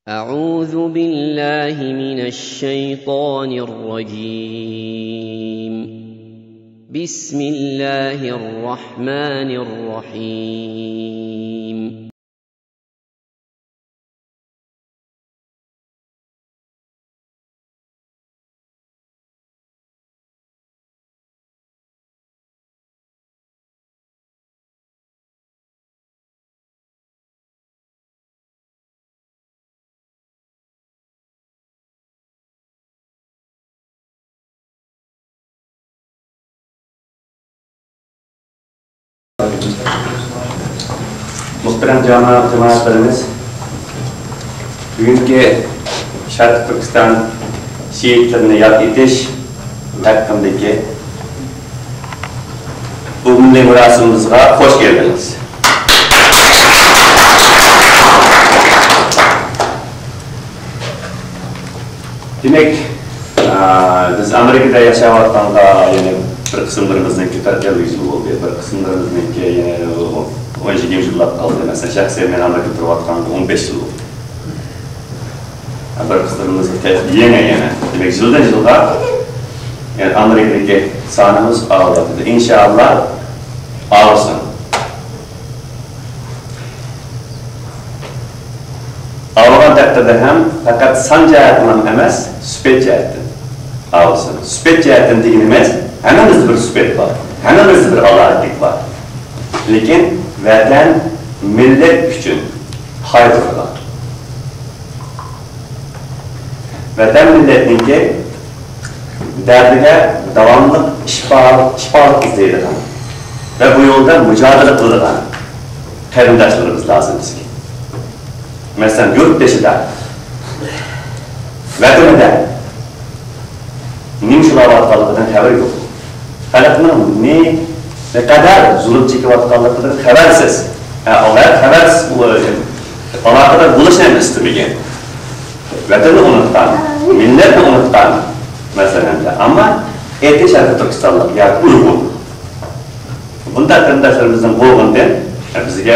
أعوذ بالله من الشيطان الرجيم. بسم الله الرحمن الرحيم. Muhterem cemaatlerimiz, bugünkü Şarkı Türkistan şehitlerini yad ediş hakkındaki bu milli murasimimizge hoş geldiniz. Demek biz Amerika'da yaşayotganda yani bir kısımlarımıznınki 40 yıl oldu, bir kısımlarımıznınki yani 10-20 yıllab qaldı. Məsələn, şəxsən mən Amerikada turayotganda 15 yıl oldu. Bir kısımlarımız yine. Demek yıldan yılga yani Amerikadaki sanımız ağladı. İnşallah ağlasın. Ağlagan təqdirdə hem faqat san cəhətindən emas, sübet cəhətindən ağlasın. Sübet cəhətindən deyilməz, həmimizdə bir sübet var, həmimizdə bir adaletlik var. Lekin vətən, millət üçün hayırlıdır. Vətən millətinki dərdiga davamlı şifalık izleydigan ve bu yolda mücadele qiladigan qarindoshlarimiz lazım bizga. Məsələn, yurt dışında, vətənində nima shulayotganligidan xabar yo'q. Xalqning ne kadar zulm chekayotganligidan xabarsiz. Ular xabarsiz aloqador bo'lishni ham istamagan. Vatanni unutgan, millatni unutgan masalan. Ammo erta Sharqiy Turkistonlik yoki Uyg'ur. Bunda qarindoshlarimizning bo'lgandan bizga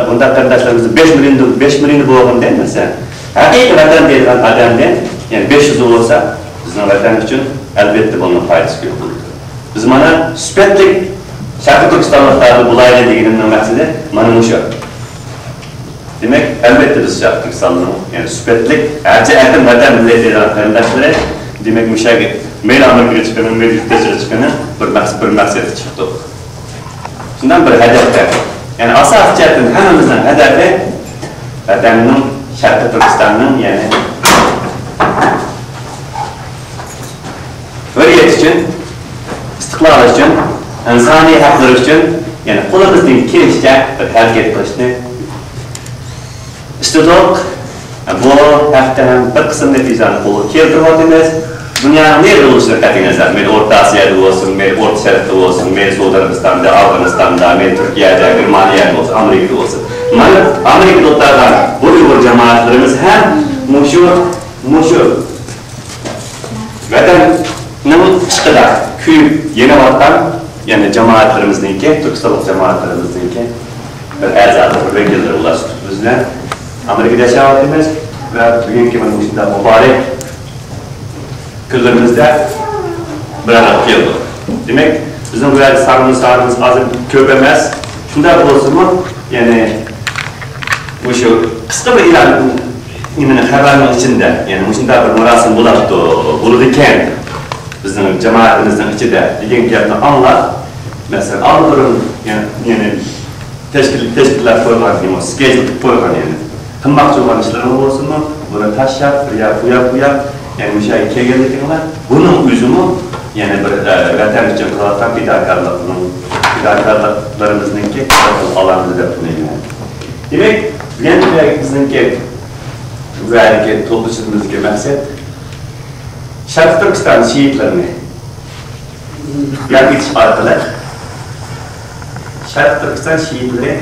bunda qarindoshlarimizning 5 million bo'lgandan masalan, haqiqiy vatan deyilgan odamdan, ya'ni 500 bo'lsa, bizning vatan uchun albatta buning foydasi ko'p bo'ladi. Biz mana sifatli Sharqiy Turkistonliklarni bo'layli deganimning maqsadi mana shu. Demak, albatta biz Sharqiy Turkistonning, ya'ni sifatli atim vatan millat deyilgan qarindoshlari, demak mushaga mayli Amerikaga chiqqani, mayli yurt dışına chiqqani bir maqsadga chiqdik. Shundan bir hadafda, ya'ni asos jihatdan hammamizning hadafi vatanning, Sharqiy Turkistonning, ya'ni hurriyat uchun, istiqlol uchun, insoniy haqlar uchun, ya'ni qo'limizdan kelishicha bir harakat qilishni istadik. Bu haqda ham bir qism natijani qo'lga keltiryapmiz. Dunyoning nerede bo'lishidan qat'iy nazar, men O'rta Osiyoda bo'lsin, men O'rta Sharqda bo'lsin, men Saudiya Arabistonda, Afg'onistonda, men Turkiyada, Germaniyada bo'lsin, Amerikada bo'lsin. Mana Amerikada o'tirgan bu Uyg'ur jamoatlarimiz ham mushu vatanning ishqida kuyib yenayotgan, ya'ni jamoatlarimizningki, Turkistonlik jamoatlarimizningki bir a'zolari, bir vakillari ular bizlar Amerikada yashayapmiz va bugungi mana shunday muborak kunlarimizda bir arada keldik. Demak, bizning bu yerda sonimiz hozir ko'p emas. Shunday bo'lsa-mu, ya'ni o'sha qisqa bir e'lon nimani xabarning ichida, ya'ni shunday bir marosim bo'ladi, bo'ladi ekan bizning jamoatimizning ichida degan gapni anglab, masalan, oldin ya'ni tashkillar qo'ygan, ya'ni schedule qilib qo'ygan, ya'ni qilmoqchi bo'lgan ishlarimiz bo'lsinmi, buni tashlab, bir yoq, bu yoq, bu yoq, ya'ni o'sha kelganliginglar, buning o'zimi ya'ni bir vatan uchun qilayotgan fidokorliklarimizningki olamiz deb o'ylayman. Demak, bugun bizningki bu yerdagi to'plashimizga maqsad Sharqiy Turkiston shehidlarini yod etish orqali Sharqiy Turkiston shehidlari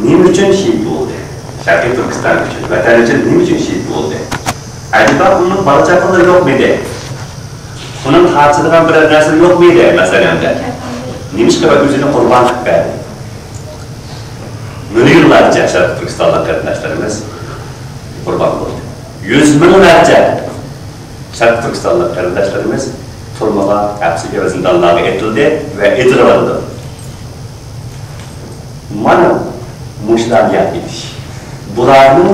nima uchun shehid bo'ldi? Sharqiy Turkiston uchun, vatan uchun nima uchun shehid bo'ldi? Acaba bunun bola chaqalari yo'qmidi? Uning tortadigan biror narsa yo'qmidi masalan? Nima ish qilib o'zini qurbon qilib berdi? Million yillarcha Sharqiy Turkistonlik qarindoshlarimiz qurbon bo'ldi. Yüz minlarca Şarkı Türkistanlı kardeşlerimiz turmağa, hapsiga ve zindanlarga etildi ve etilyapti. Mana muşlar yad etish. Bularning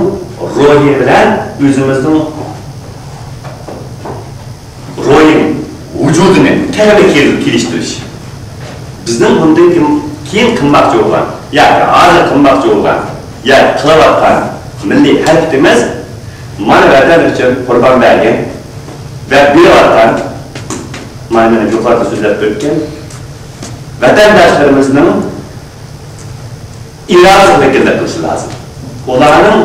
ruhi bilan o'zimizning ruhini, vujudini tag'in kelishtirish. Bizning bundan keyin qilmoqchi bo'lgan, yoki hozir qilmoqchi bo'lgan, yoki qilayotgan milliy harakatimiz mana vatan uchun qurbon bergan va berayotgan, mana meni yuqorida so'zlab o'tgan vatandoshlarimizning irodasi vakillik qilishi lozim. Ularning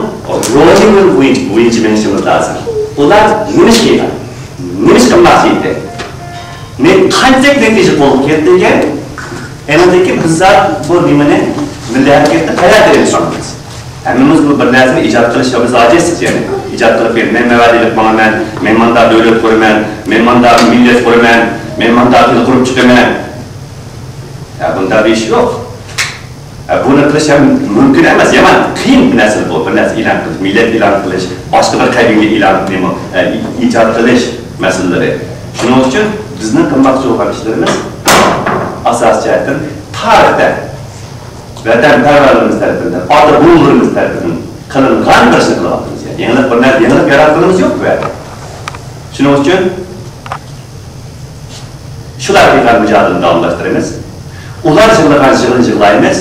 rolini bo'yicha minishimiz lozim. Ular nima ish qilgan, nima ish qilmoqchi edi, ne qancha natija qo'lga keltirgan, enindagi bizlar bu nimani milliy harakatda qayerda insonmiz. Hammamiz bu bir narsani ijod qilish biz ojizsiz, ya'ni ijod qilib men mavadiylik bo'laman, men manda davlat quraman, men manda millat quraman, men manda til qurib chiqaman. Bunda bir ish yo'q. Buni qilish ham mumkin emas, yomon qiyin bir narsa bu, bir narsa e'lon qilish, millat e'lon qilish, boshqa bir qabila e'lon nima ijod qilish masalalari. Shuning uchun bizning qilmoqchi bo'lgan ishlarimiz asosiy jihatdan tarixda vatanparvarlarimiz tarafidan, ota bobolarimiz tarafidan qilingan bir ishni qilyapmiz. Yani yangilik bir narsa, yangilik yaratganimiz yo'q bu yerda. Shuning uchun shular qilgan mujodalarni davomlashtiramiz. Ular yig'lagan yig'ini yig'laymiz.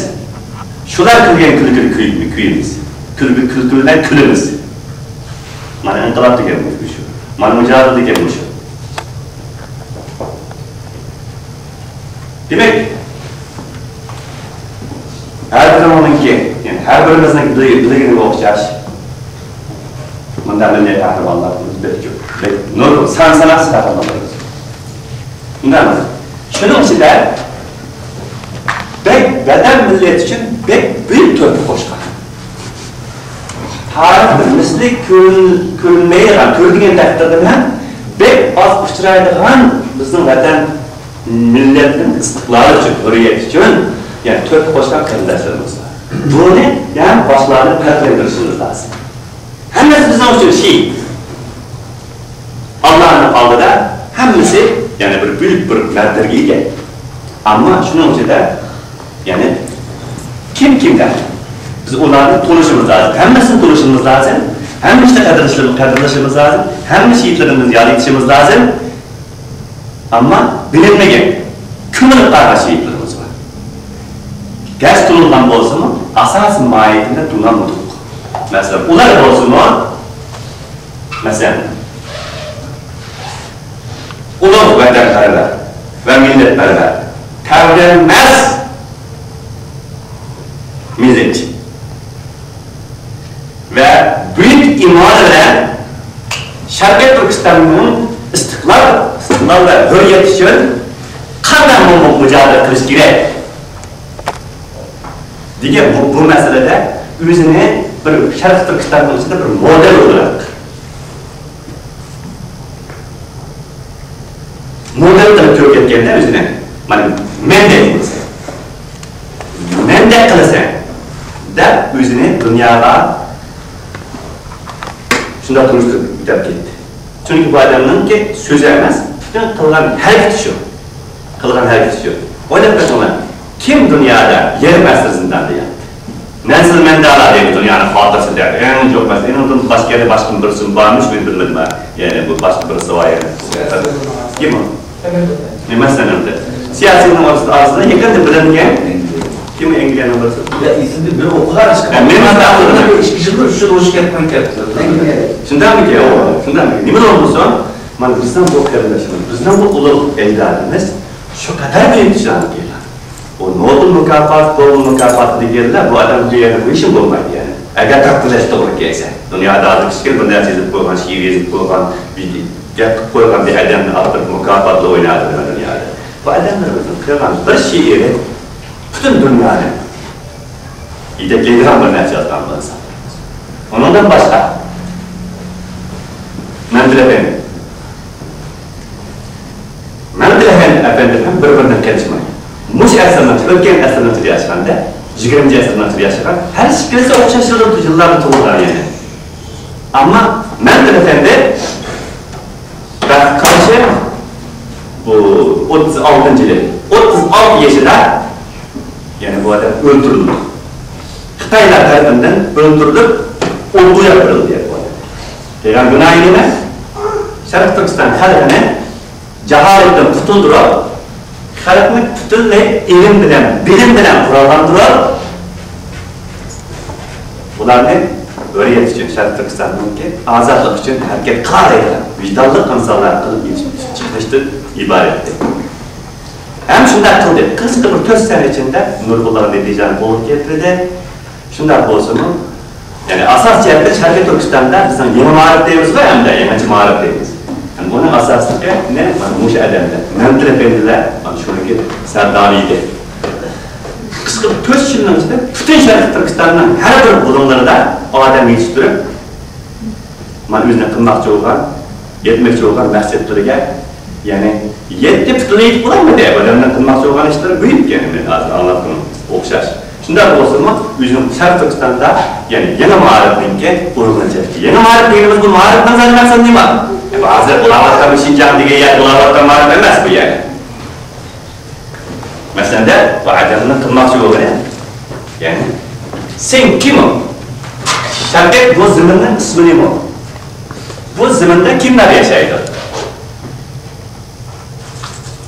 Shular kulgan kulgini kuyimiz. Kulgidan kulimiz. Mana inqilob degan bu shu. Mana mujodala degan bu shu. Demak, har birimizninki, ya'ni har birimizning bilganiga o'xshash bunda milliy qahramonlarimiz bek ko'p. Nur san sanoqsiz qahramonlarimiz. Undami? Shuning ichida bek vatan millati uchun bek buyuk to'hfa qo'shgan. Tarixda misli ko'rinmaydigan, ko'rgan taqdirda ham bek oz uchraydigan bizning vatan millatning istiqloli uchun, hurriyati uchun, ya'ni to'hfa qo'shgan qarindoshlarimiz bor. Buni ham boshlarni farqlantirishimiz lozim. Hammasi bizning uchun shiyit. Allohning oldida hammasi, ya'ni bir buyuk bir martabaga ega. Ammo shuning ichida, ya'ni kim kimdan biz ularni tunishimiz lozim. Hammasini tunishimiz lozim. Hammasini qadrlashimiz lozim. Hamma shiyitlarimizni yod etishimiz lozim. Ammo bilinmagan, ko'milib qolgan shiyitlarimiz bor. Gaz turilgan bo'lsa-mu, asosiy mohiyatini tunamadik. Masalan, ular bo'lsa-mu, masalan, ulug' vatanparvar va millatparvar, tavranmas millatchi va buyuk iymon bilan Sharqiy Turkistonning istiqlol va hurriyati uchun qanday mujodala qilish kerak degan bu masalada o'zini bir Sharqiy Turkistonning ichida bir model o'laroq model qilib ko'rsatganda o'zini mana menday qilsa, menday qilasan deb o'zini dunyoga shunday turishtirib deb ketdi. Chunki bu odamninki so'zi emas, butun qilgan harakati shu. Qilgan harakati shu. O'ylab ko'ringlar, kim dunyoda yarim asr zindonda yotdi? Nelson Mandela deydi dunyoni xotirasi deydi. Eng yo'q emas, endi undan boshqa yerda boshqa birisi bormish, men bilmadim. Ya'ni bu boshqa birisi bor yani. Kim o? Nima sanaldi? Siyosiyning orasida yaqinda bilingan kim Angliyaning birisi? Ya ismini bir o'qilar chiqadi. Men mana ikki yildir shu o'sha gapdan kelyapti. Shundaymi? Shundaymi? Nima bo'lsa, mana bizdan bu qarindoshimiz, bizdan bu ulug' ajdodimiz shu qadar buyuk ishlarni qilgan. O Nobel mukofoti, Nobel mukofoti deganlar bu odam yani bu ishim bo'lmaydi yani. Agar taqdirlash to'g'ri kelsa, dunyoda hozir kichkina bir narsa yozib qo'ygan, she'r yozib qo'ygan, bir gap qilib qo'ygan bir odamni olib mukofotla o'ynadi dunyoda. Bu odamlar qilgan bir she'ri butun dunyoni yetaklaydigan bir narsa yozgan bu inson. Undan boshqa Mandela efendi. Mandela efendi ham bir-biridan qolishmaydi. Mush asrning, o'tgan asrning yashaganda, 20 asrning yashagan, har ikkalasi o'xshash yillarda tug'ilgan yani. Ammo Mendel Efendi karşı bu 36. yılı 36 yaşında yani bu adam öldürüldü. Xitaylar tarafından öldürülüp olgu yaptırıldı yani bu adam. Peygamber günahı ne? Şarkı Türkistan halkını cehaletten kurtuldurup halkını bütünley ilim bilen, bilim bilen kurallandırıp bunlarını hürriyet için, Şarkı Türkistan'ın azatlık için hareket kârıyla, vicdanlı insanlar kılıp çıkıştı, ibaretti. Hem şundak kıldı, kısa bir 4 sene içinde Nurgulların dediği bulup getirdi. Şundak olsun mu? Yani asas cihette Şarkı Türkistan'da bizim yeni marif deyimiz var hem de yeni marif deyimiz. Yani bunun asası ne? Yani Muş Adem'de, Mendel Efendi'ler, yani şununki Serdarı'ydı. Kısa bir 4 yılın içinde bütün Şarkı Türkistan'ın her bir bulunları Adem yetiştirip, man özüne kılmakçı olgan, yetmekçi olgan maqsadlarga, yani yetti bütünley yetip bulamadi, odamdan kılmakçı olgan işleri büyük yani ben hozir anlattım o'xshash. Shunday bo'lsa-mu, o'zining Sharq Turkistonda, ya'ni yana ma'rifninki urug'ini chekdi. Yana ma'rif deganimiz bu ma'rifdan maqsad nima? Hozir ular Şinjan degan yer ular ma'rif emas bu yani. Masalan bu odamning qilmoqchi bo'lgani, ya'ni sen kim? Şarkı bu zeminnin ismi nima? Bu zeminde kimler yaşaydı?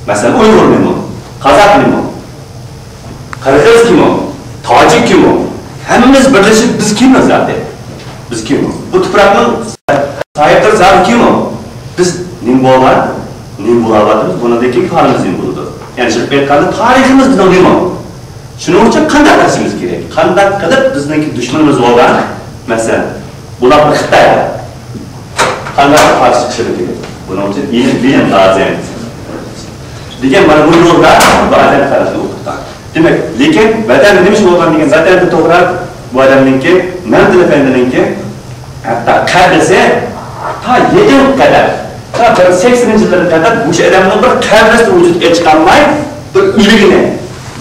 Mesela Uygur nima? Kazak nima? Kırgız kim o? Tacik kim o? Hemmimiz birleşip biz kimiz zaten? Biz kim o? Bu toprakın sahipleri zaten kim o? Biz nimbolar, nimbolarımız, bunadaki kanımız nimboludur. Yani çıkıp aytganda tariximiz bizning nima? Shuning uchun qanday qilishimiz kerak? Qanday qilib bizningki dushmanimiz bo'lgan, masalan, bular Xitoy qanday qarshi chiqishi kerak? Buning uchun ilm bilim lozim. Degan mana bu yo'lda bu odam qarashni o'qitgan. Demak, lekin vatan nima ish bo'lgan degan vatanni to'g'ri bu odamninki, Mendel Efendininki hatto qabrisi ta 7 yil qadar, ta 80-yillarga qadar bu odamning bir qabrisi vujudga chiqolmay, bir o'ligini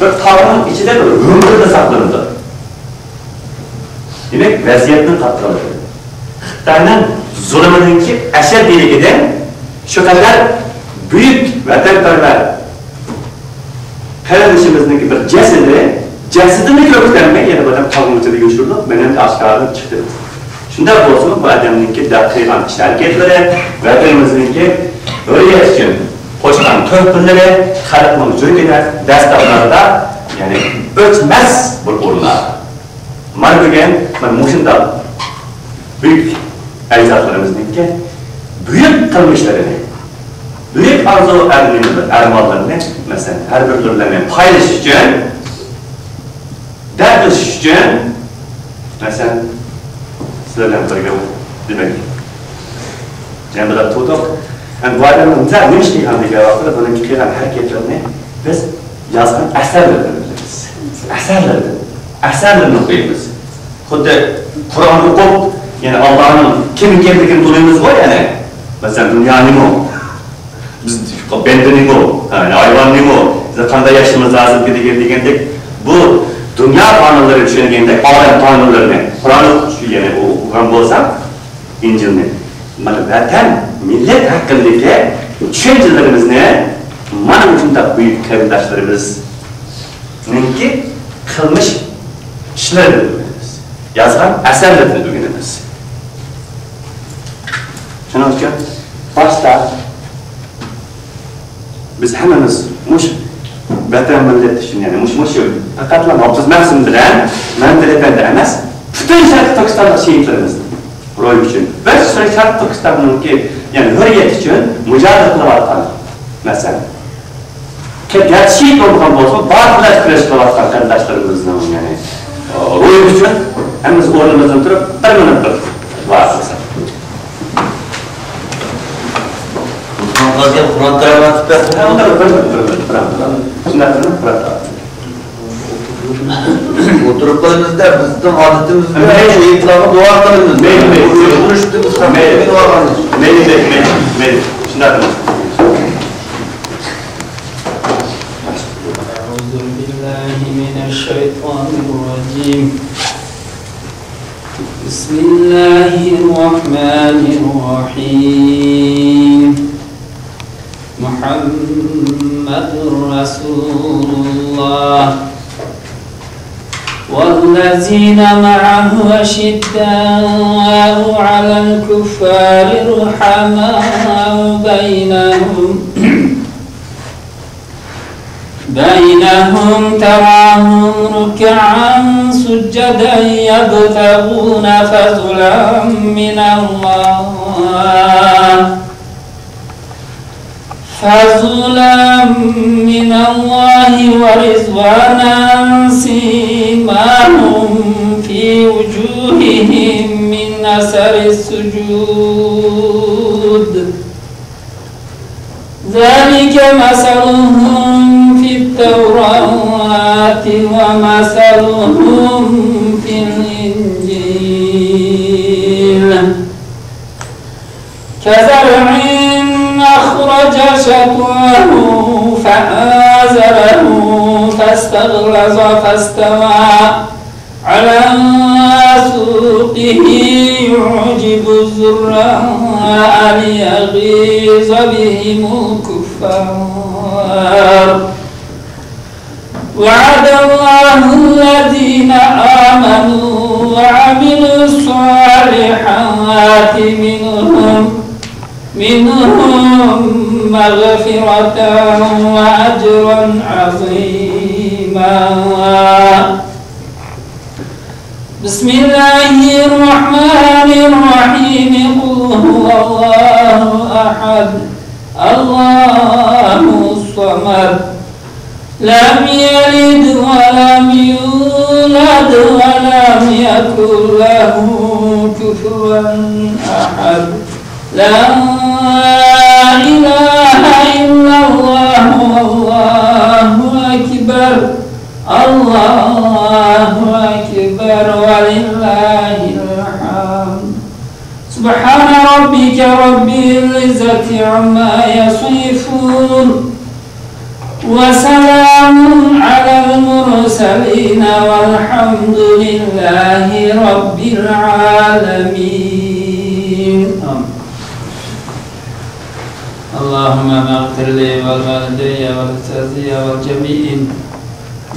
bir tog'ning ichida bir g'umburda saqlanadi. Demak, vaziyatning qattiqligi. Xitoyning zulmininki ashadiyligidan shu qadar büyük vatanparvar qarindishimizningki bir jasadini ko'rib yana bir odam tog'ning ichida yoshirilib, mana oshkorlanib chiqdi. Shunday bo'lsin, bu odamninki qilgan ish harakatlari, vatanimizningki hurriyat uchun qo'shgan to'lqinlari xalqning jur'atida, dasturlarida, ya'ni o'chmas bir o'rinlar. Mana bugun mana mushunda büyük ecdadlarımızningki büyük qilmishlarini, büyük arzu armonlarini, masalan, har bir bilan paylashish uchun, dardlashish uchun, masalan, sizlar bilan birga demak, jamiyat to'diq. Yani bu adamın nima ish qilgan degan vaqtida buning qilgan harakatlarini biz yozgan asarlardan bilamiz. Asarlardan, asarlarni o'qiymiz. Xuddi Qur'on o'qib, ya'ni Allohning kim ekanligini taniymiz bor, ya'ni masalan dunyo nima? Biz banda nima? Ya'ni hayvon nima? Biz qanday yashashimiz lozim degandek, bu dunyo qonunlarini tushungandek, olam qonunlarini Qur'on ya'ni o'qigan bo'lsam, Injilni mana vatan, millat haqqındaki tushunchalarimizni mana shunday buyuk qarindoshlarimizninki qilmish ishlarini o'rganamiz. Yozgan asarlarini o'rganamiz. Shuning uchun boshda biz hammamiz mush vatan millat uchun, ya'ni mush faqatla Hofiz Ma'sum bilan Mendel Efendi emas, butun Sharq Turkistonlik shehidlarimiz ro'y uchun va Sharq Turkistonninki, ya'ni hurriyat uchun mujodala qilayotgan, masalan, garchi shehid bo'lgan bo'lsa, bor bilan kurash qilayotgan qarindoshlarimizning, ya'ni ro'y uchun hammamiz o'rnimizdan turib bir minut bir duo qilsak. Qur'on tilovat Oturup qo'yimizda bizning odatimizda shehidlarga duo qilamiz. Mayli, Urushdi biz ham duo qilamiz. Mayli, mayli, mayli. Shunday qilamiz. أعوذ بالله من الشيطان الرجيم. بسم الله الرحمن الرحيم. محمد رسول الله والذين معه أشداء على الكفار رحماء بينهم تراهم ركعا سجدا يبتغون فضلا من الله ورضوانا سيماهم في وجوههم من أثر السجود. ذلك مثلهم في التوراة ومثلهم في الإنجيل كزرع أخرج شطأه فآزره فاستغلظ فاستوى على سوقه يعجب الزراع ليغيظ بهم الكفار. وعد الله الذين آمنوا وعملوا الصالحات منهم مغفرة وأجرا عظيما. بسم الله الرحمن الرحيم. قل هو الله أحد الله الصمد لم يلد ولم يولد ولم يكن له كفوا أحد. لا إله إلا الله والله أكبر الله أكبر ولله الحمد. سبحان ربك رب العزة عما يصفون وسلام على المرسلين والحمد لله رب العالمين. اللهم اغفر لي والوالدي والأستاذي والجميع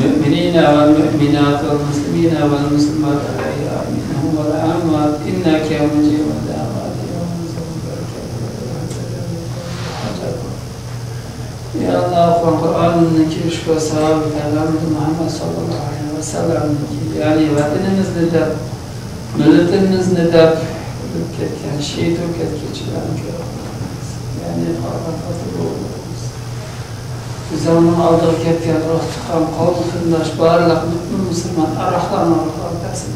المؤمنين والمؤمنات والمسلمين والمسلمات الأحياء منهم والأموات إنك مجيب الدعوات. يا الله Kur'an'ın ushbu savob Payg'ambar Muhammad sallallohu alayhi vasallamniki, ya'ni vatanimizni deb, millatimizni deb o'lib ketgan, shehid bo'lib ketganlarni ko'ramiz. Ya'ni bizlarning oldiga ketgan ruh tuqqan qavm qarindosh barliq butun musulmon arahlarni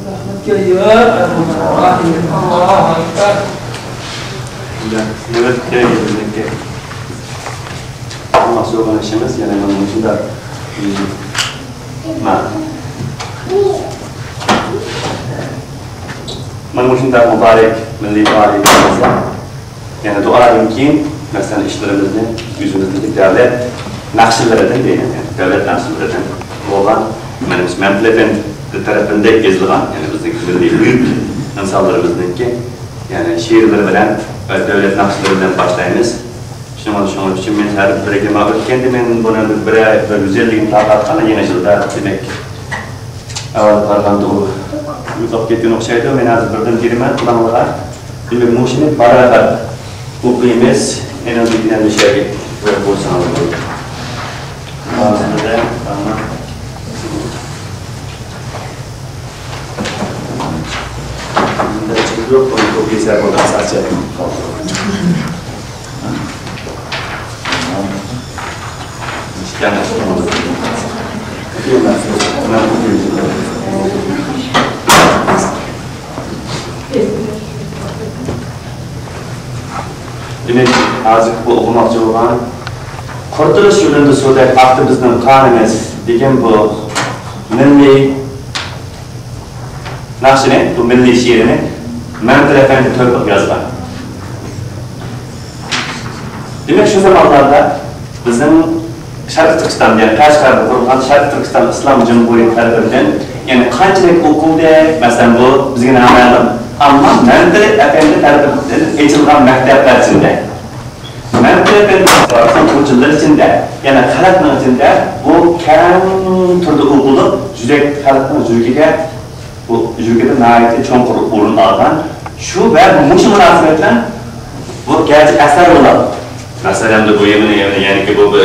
rahmatga ya arhamar rohimin. Allohu akbar. Navbatga qilmoqchi bo'lgan ishimiz yana mana shunda mana shunday muborak milliy faoliyatimizda yana duodan keyin masalan ishlarimizni yuzimizdagi davlat naqshlaridan deydi, yani davlat naqshlaridan bo'lgan mana biz Mamlakat tarafından yazılgan, yani bizdeki milliy buyuk insanlarımıznınki yani şiirleri bilan va davlat naqshlari bilan boshlaymiz. Şunun için men her birga o'tganda men buni bir 150 tarqatgan yana yilda demak avval qaraganda u yo'qolib ketgan o'xshaydi. Men hozir birdan kiraman qulog'imga. Demak, mushuni baravar o'qiymiz. Endi bilan yerga qo'yib qo'ysangiz bo'ladi. Yo'q, ko'p bo'ldi asosan. Demek hozir bu o'qimoqchi bo'lgan Qurtulush yo'lida suvdek aqdi bizning qonimiz degan bu milliy naqshini, bu milliy she'rini Mehmet Efendi Tövbe yozgan. Demek shu zamonlarda bizning Sharq Turkiston, ya'ni Qashqarda qurilgan Sharq Turkiston Islom Jumhuriyati tarafidan yani qanchalik o'quvdi, masalan bu bizga noma'lum. Ammo Mantili Efendi tarafından açılgan maktablar içinde, Mantili Efendi o'quvchilar içinde, yani xalqning içinde bu keng turda o'qilib, yürek xalqning yuragiga bu yuragida nihoyatda cho'nqur o'rin olgan shu va mushu munosabat bilan bu gerçek asar bo'ladi. Masalan bu ya'ni bu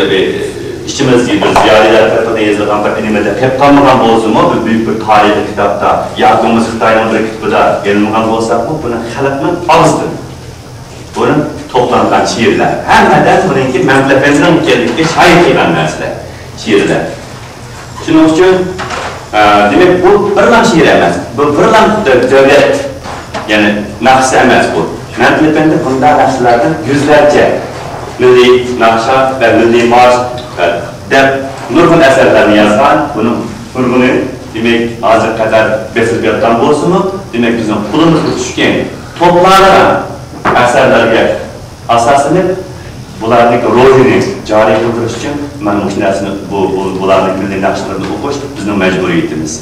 işçimiz bir ziyariler tarafından yazılgan bir nimada qilib qolmagan bo'lsa-mu, bu büyük bir tarixiy kitobda yoki bo'lmasa Xitoyning bir kitobida yozilmagan bo'lsa-mu, buni xalqning og'zidan buni to'plangan she'rlar. Hammadan buningki Mantili Efendining keldiga shoir qilgan narsalar, she'rlar. Shuning uchun demak bu birlam she'r emas, bu birlam davlat, ya'ni naqsh emas bu. Mantili Efendi bunday naqshlardan yuzlarcha milliy naqsha va milliy marsh deb nurg'un asarlarni yozgan. Buni nurg'uni demak hozir qadar besilib yotgan bo'lsin-mu, demak bizning qo'limizga tushgan to'plangan asarlarga asoslanib bularning rolini joriy qildirish uchun mana shu narsani bularning milliy naqshalarini o'qish bizning majburiyatimiz.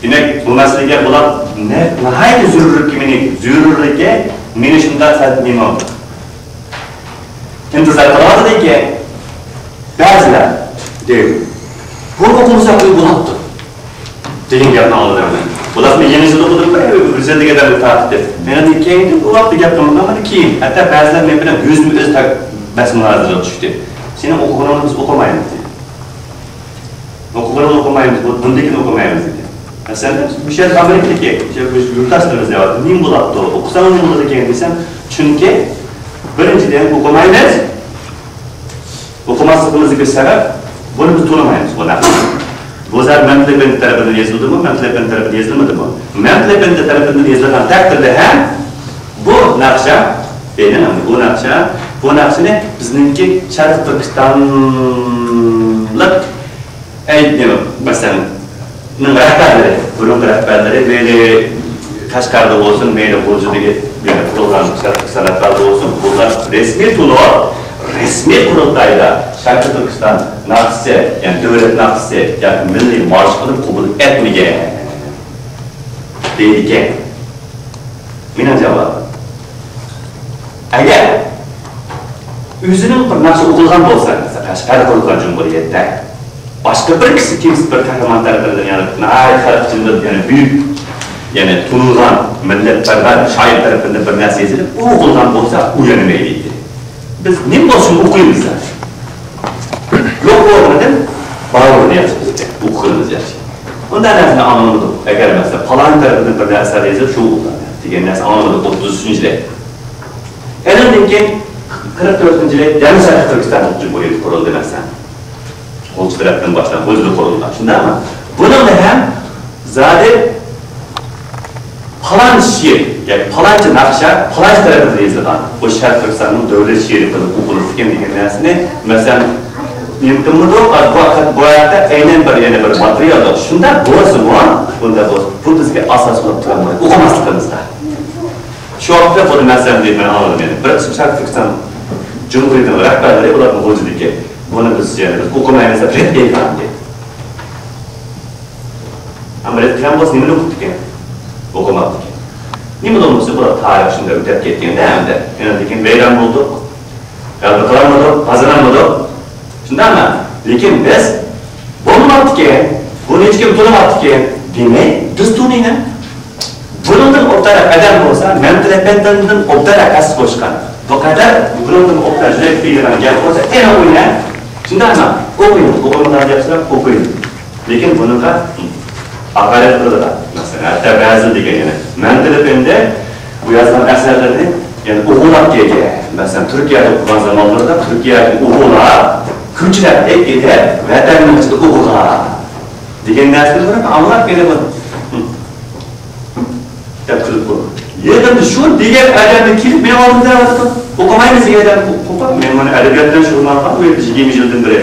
Demak bu masalaga bular nihoyat zururligi meni shundan nima intizor qilyapti ekan. Ba'zilar deydi, bu o'qimasa bo'ladi degan gapni oldilar. Bular men yeni yilda o'qidim, bir yilga qadar tartibda. Men keyin bu vaqtda gap qilmagan, keyin hatto ba'zilar men bilan yuzma-yuz bas munozaraga tushdi. Seni o'qiganini biz o'qimaymiz dedi. O'qiganini o'qimaymiz, bundakini o'qimaymiz dedi. Masalan, bu şey Amerikadagi, biz yurtdoshlarimiz deyapti, nim bo'ladi, o'qisam nima bo'ladi ekan desam, chunki birinchidan o'qimaymiz. O'qimasligimizga sabab buni biz to'lamaymiz bu narsani. Bu zar Mantili Efendi tarafidan yozildimi, Mantili Efendi tarafidan yozilmadimi? Mantili Efendi tarafidan yozilgan taqdirda ham bu naqsha, bu naqshani bizningki Sharq Turkistonlik masalan, rahbarlari, burungi rahbarlari mayli Qashqarda bo'lsin, mayli G'uljidagi qurilgan Sharq Turkiston rahbarlari bo'lsin, bular rasmiy to'lov, resmiy qurultayda Sharqi Turkiston naqshi, ya'ni davlat naqshisi yoki milliy marsh qilib qabul etmagan deydi ekan. Mening javobim, agar o'zining bir naqshi o'qilgan bo'lsa, Qashqar qurilgan jumhuriyatda boshqa bir kishi kimsa bir qahramon tarafidan, ya'ni nihoyat xalq ichida, ya'ni buyuk, ya'ni tunilgan millatparvar shoir tarafidan bir narsa yozilib, u o'qilgan bo'lsa, u yana mayli. Biz nima bo'lsin o'qiymiz. Yo'q o'rnidan borini yaxshi bizga o'qiymiz yaxshi. Undan narsani anlamadim. Agar masalan falon tarafidan bir narsa yozilib, shu o'qiladi degan narsa anlamadim 33-yilda. Undan keyin 44-yilda yana Sharq Turkiston Jumhuriyati qurildi masalan. Qo'lchi tarafdan boshlab o'zida qurilgan. Shundami? Buningda ham zade falan she'r, ya'ni falancha naqsha, falancha tarafidan yozilgan. Bu Sharq Turkistonning davlat she'ri qilib o'qilgan degan narsani, masalan, mumkinmidir? Bu yerda aynan bir yana bir material yo'q. Shunda bo'lsa, bunda bo'lsa, bu bizga asos bo'lib turadi. O'qimasligimizda. Shu vaqtda buni masalan deb men oldim yani. Bir Sharq Turkiston Jumhuriyatining rahbarlari ularning G'uljidagi buni biz yani biz o'qimaymiz deb red qilgan dedi. Ammo red qilgan bo'lsa nimani o'qibdi ekan? O'qimabdi ekan. Nima bo'lmasa bular tarix shunday o'tib ketganda hamda endi keyin bayram bo'ldik. G'alaba qilolmadik, qozonolmadik. Shundami? Lekin biz bo'lmabdi ekan, buni hech kim to'lamabdi ekan, demak, biz to'laymiz. Bundan o'rtada qadam bo'lsa, Mantili Efendidan o'rtada qasd qo'shgan. Bu qadar bundan o'rtada juda fikrlangan gap bo'lsa, yana o'yna. Shundami? O'qiymiz, o'qimagan yaxshilab o'qiymiz. Lekin bunaqa haqorat qiladi. Masalan, hatto ba'zi degan yana Mantili Efendi bu yozgan asarlarni ya'ni o'g'irlab kelgan. Masalan, Turkiyada o'qigan zamonlarda Turkiyada o'g'irlab, ko'chirib ketib, vatanning ichida o'g'irlab degan narsani ko'rib, anglab kelaman. Deb kulib qo'ydi. Endi shu degan odamni kelib men oldimda o'qimaymiz degan odam qo'pol. Men buni adabiyotdan shug'ullangan bu yerda 20 yildan beri.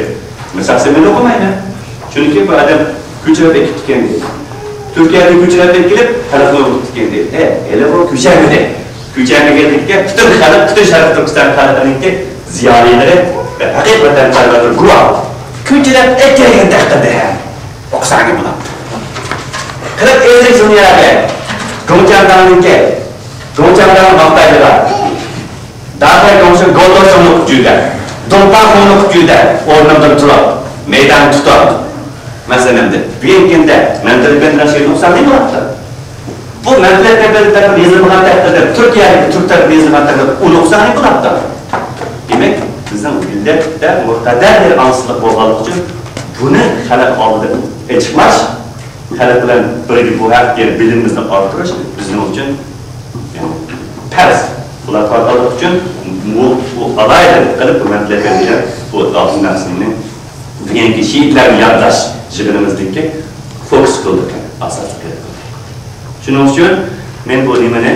Men shaxsan men o'qimayman. Chunki bu odam ko'chirib ketgan deydi. Turkiyada ko'chirib kelib, xalqni o'qitgan deydi. Ele bu ko'chamidi. Ko'chamiganlikka butun xalq, butun Sharq Turkiston xalqininki ziyolilari va haqiqatan parvarlar guvoh. Ko'chirib kelgan taqdirda ham o'qisangiz bo'ladi. 40-50 yılga Gongchandanninki Gongchandan maqtaydilar. Dağda gongchan Goldoshonni kuchida, Dongpangni kuchida o'rnimdan turib, maydon tutib. Masalan, bugungi kunda Mantiq Efendining she'ri o'qisam nima bo'ladi? Bu Mantiq Efendi tarafından yozilgan taqdirda, Turkiyadagi turk tarafından yozilgan taqdirda uni o'qisam nima bo'ladi? Demak, bizning millatda muqaddar bir onsizlik bo'lganligi uchun buni xalq oldida ochiqlash, xalq bilan birga bu haqda bilimimizni orttirish bizning uchun farz. Bular tarqalib uchun bu alohida qilib bu Mantiq Efendiga bu narsani bugungi shiitlarni yodlash yig'inimizniki fokus qildik, asos qildik. Shuning uchun men bu nimani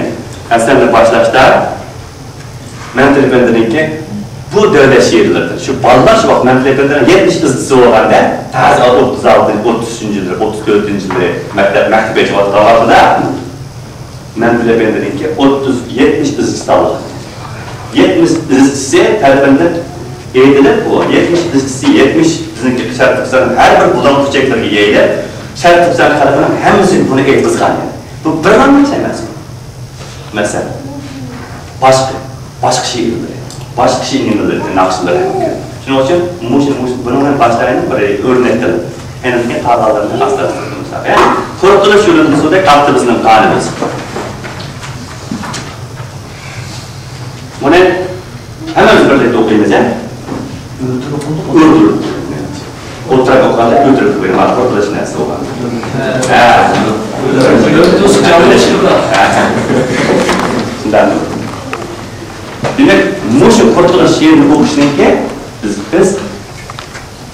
asarni boshlashda Mantiq Efendiniki bu davlat she'rlaridir. Shu bolalar shu vaqt Mantiq Efendining 70 izchisi bo'lganda, toza 36, 33-yillar, 34-yillar maktab o'qiyotgan vaqtida Mantiq Efendiniki 30 70 izchisi olgan. 70 izchisi tarafidan eğitilip bu 70 izchisi 70 bizniki Sharq Turkistonning har bir buloq burchaklariga yayilib, Sharq Turkiston xalqining hammasi buni aytqizgan. Bu bir narsa emas. Masalan, boshqa she'rlar, boshqa she'rlar, naqshlar mumkin. Shuning uchun buni bilan boshlayni bir o'rnak qilib, endi tog'alarni aslashtiramiz. Qurtulush yo'lini suvda qattiq bizning qonimiz. Buni hammamiz birlikda o'qiymiz, ha? O'ldirib. O'tirib o'qiganda o'ldirib qo'ygan, qurtulush narsa bo'lgan. Ha. Shundan. Demak, mushu qurtulush she'rini o'qishniki biz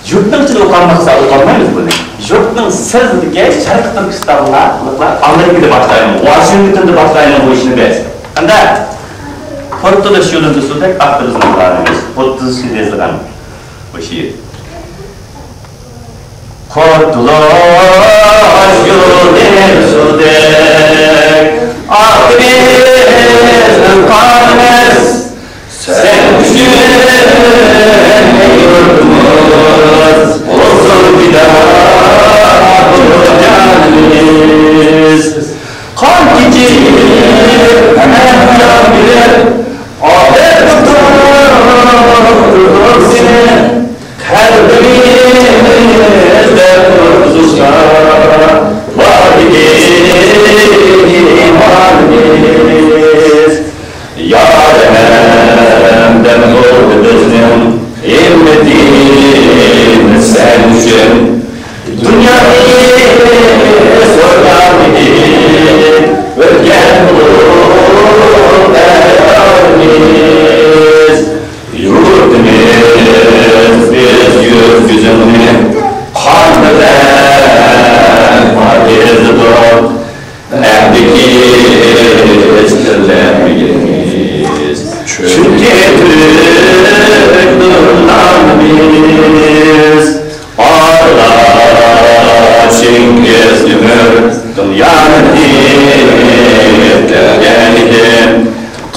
yurtning ichida o'qolmasa o'qolmaymiz buni. Yurtning sirtidagi Sharq Turkistonlar Amerikada boshlaymiz, Washingtonda boshlaymiz bu ishni biz. Qanday? Qurtulush yo'lini suvdek aqli bizning qonimiz. 30 yil yozilgan bu she'r. Qurtulush yo'lini suvdek aqli bizning qonimiz. Sen uchun yurtimiz olsun fido canimiz. Qon kechib hamma bilir, odat tutur seni, qalbimizda qurtulishga bor iymonimiz. Yaremden oldu bizim himmetimiz sen üçün. Dünyayı sorar idik, ölgen bulup erimiz. Yurdumuz biz yüzünü kan bilen faizdir. Əhdiki kirlenmeyiz. Çünkü Türk biz. Arla Çingiz Gümür dünyanın diplergenihim.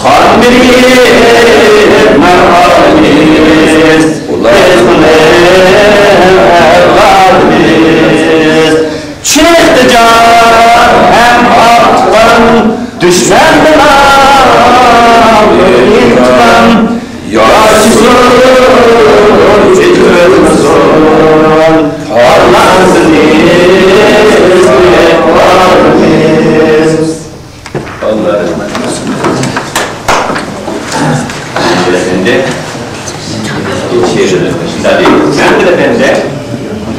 Kan birip merhalimiz. Biz bunu evladimiz. Çıktı can hem aklın düşman bilan intikam. Yaşasın çıkılsın parlansın istikbalimiz. Allah rahmet eylesin. Efendi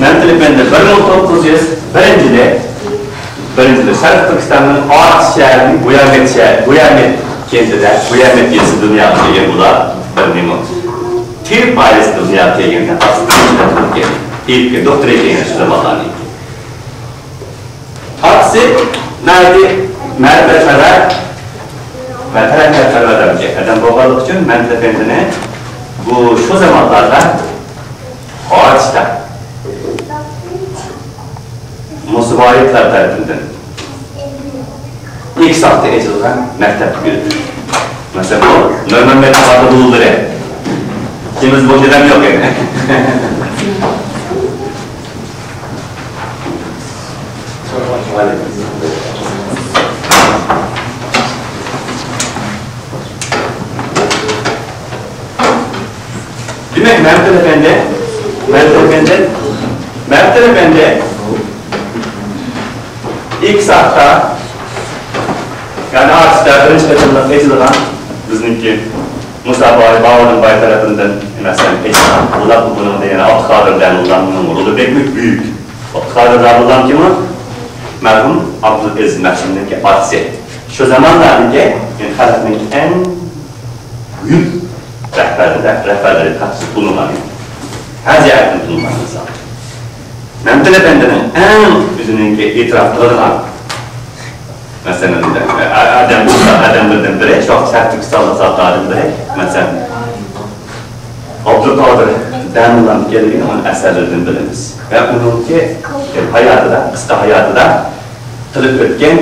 Mantiq Efendi 1901 yilda Sharq Turkistonning Ort shahrining Buyamet shahri, Buyamet kentida, Buyamet yesi dunyoga kelgan bular bir nima. Tib ailasi dunyoga kelganda aslida tibga doktor ekan shu zamonlarning. Otasi Nardi ma'rifatparvar va taraqqiyotparvar odam bo'lganligi uchun Mantiq Efendini bu shu zamonlarda xorijda Musiboyevlar tarafidan ilk soatda ochilgan maktab yurdi. Masalan, bu Nurmambet Qodirulları. Kimiz bu yerda yo'q edi. Mehmet Efendi ilk saatte yani artistler birinci katılımda açılan bizimki Musa Bay, Bağlı'nın bay tarafından mesela açılan Ulak bunun da yani Abdülkadir Demirdağ'ın rolü pek büyük. Abdülkadir Demirdağ kim o? Merhum Abdülaziz Mersin'deki artisti. Şu zamanlardaki yani halkın en büyük rehberleri katkısı bulunan her cihetten bulunan insan. Mehmet Efendi'nin en üzününki itiraf kılınan mesela adamlardan biri, çok sert Türkistanlı zatlardan biri, mesela Abdülkadir Demirdağ geldiğini onun eserlerinden biliriz. Ve onunki hayatı da, kısa hayatı da kılıp ötken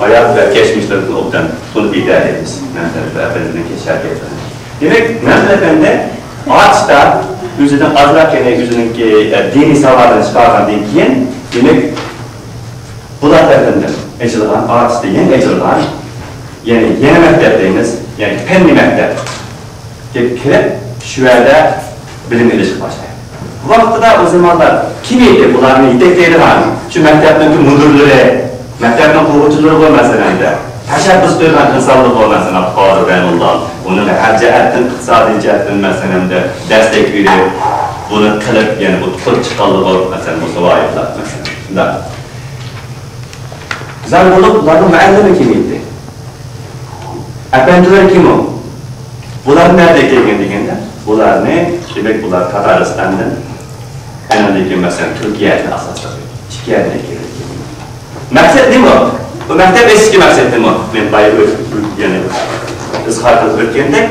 hayat ve geçmişlerini obdan bunu idare ederiz. Mehmet Efendi'nin şirketlerini. Demek Mehmet Efendi ağaçta yüzünün azrak yani yüzününki dini savarını çıkargan keyin demek bular tarafından açılgan ağaçta yeni açılgan yani yeni mektep deymiz, yani penni mektep kirip şu yerde bilim ilişki başlaydı. Bu vaqtida o zamanlar kim edi bularni yetaklaydigan şu mektepning müdürleri, mektepning quruvchilari bor masalan da tashabbus qo'ygan insonlar bor masalan Abdülkadir Demirdağ onun her jihatdan iqtisodiy jihatdan masalan da destek berib buni qilib yani bu qilib chiqqanlar bor masalan Musaboyevlar masalan shunda zar bo'lib ularning muallimi kim edi? Apandilar kim u? Bular nerede kelgan deganda bularni demak bular Tataristandan anandagi masalan Turkiyada asoslar ikki yerdan kelgan. Maqsad nima? Bu maktab eski maqsad nima? Men boya yani izhor qilib o'tgandek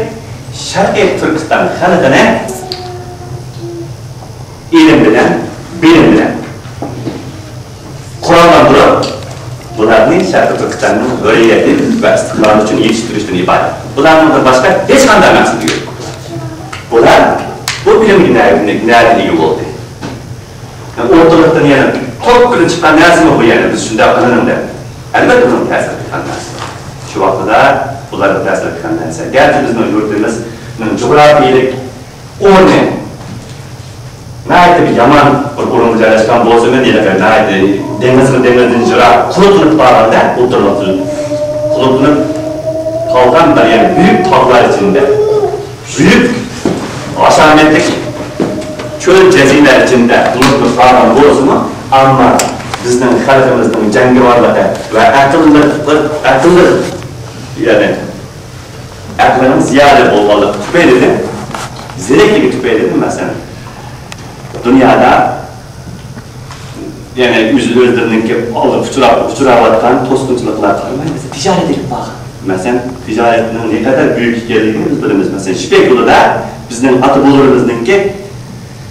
Sharqiy Turkiston xalqini ilm bilan, bilim bilan qurollantirib bularni Sharqiy Turkistonning hurriyati va istiqloli uchun yetishtirishdan iborat. Bularning boshqa hech qanday maqsadi yo'q. Bular bu bilimga nerede ega bo'ldi? Yani ortalıktan yani top kılın çıkan narsa mı bu yani biz şunday qilinim deb. Albatta bunun ta'sir qilgan narsa. Shu vaqtida bularga ta'sir qilgan narsa. Garchi bizning yurtimizning coğrafiyalik o'rni nihoyatda bir yomon bir o'ringa joylashgan bo'lsa, deyiladi, nihoyatda dengizga dengizdan jiroq quruqlanib qolganda, quruqlanib qolgan bir yani büyük tog'lar içinde, büyük aşametlik çöl cezireler içinde quruqlanib qolgan bo'lsa, ammo bizning xalqimizning jangovarligi va aqlli yani aqlining ziyoda bo'lganligi tufayli, zerakligi tufayli masalan dünyada yani o'zlarininki olib uchrayotgan to'sqinchiliklar qaramay tijorat edib baq. Masalan, tijoratning ne qadar buyuk ekanligini biz bilamiz. Masalan, Jipek yo'lida bizning ota-bobolarimizningki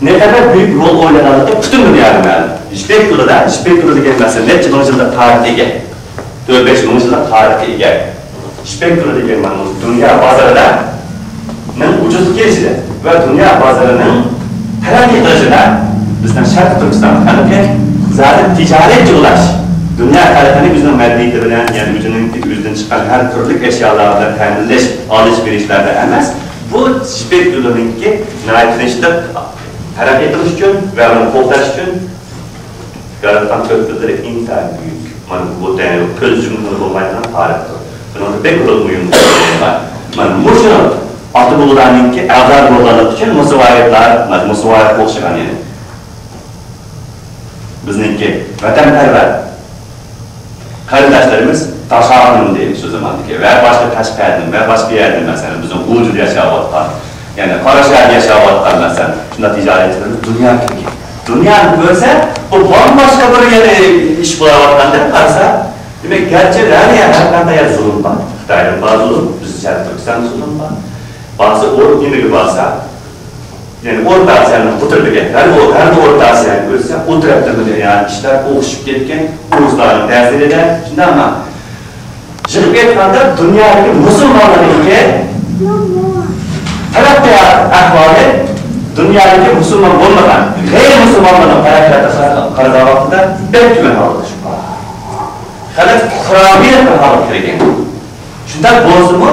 ne qadar buyuk rol o'ynaganligi butun dunyoga ma'lum. Jipek yo'lida, Jipek yo'li degan masalan necha ming yillik tarixga ega. 4-5 ming yillik tarixga ega. Jipek yo'li degan mana dunyo bozorida ning vujudga kelishida va dunyo bozorining taraqqiy qilishida bizning Sharqiy Turkiston xalqi zaten tijoratga ulash, dunyo xalqini bizning madaniyati bilan, ya'ni o'zining o'zidan chiqqan har turli ashyolar bilan ta'minlash, olish berishlarda emas, bu Jipek yo'lininki tinchlik taraqqiy qilish uchun va uni qo'llash uchun yaratgan tadbirlari intayin buyuk. Mana bu ko'z yumib bo'lmaydigan tarixdir. Buni pek muhim var. Mana bu shuni ota-bobolarninki avlod bo'lganligi uchun musaboyevlar, musaboyev o'xshagan yani. Bizningki vatanparvar qarindoshlarimiz Tashanim deymiz shu zamondagi va boshqa Tashqardan va boshqa yerdan masalan bizning G'ujda yashayotgan, ya'ni Qorashaharda yashayotgan masalan shunda tijoratchilarimiz dunyo kirgan. Dunyoni ko'rsa, bu bomboshqa bir yana ish bo'layotganda qarasa, demak, garchi har qanday zulm bor. Xitoyda bor zulm, biz Sharq Turkistonda zulm bor. Bazı nimaga borsa, yani O'rta Osiyoning bu tarafiga, g'arbiy O'rta Osiyoni ko'rsa, u tarafda yani ishlar o'xshib ketgan, ruslarning ta'sirida, shundaymi? Yig'ib aytganda dunyodagi musulmonlarningki taraqqiyot ahvoli dunyodagi musulmon bo'lmagan g'ayri musulmonlarning taraqqiyoti qaragan vaqtida bek tuman holda shu. Xalq xurofiyat bir holatga kirgan. Shunday bo'lsa-mu,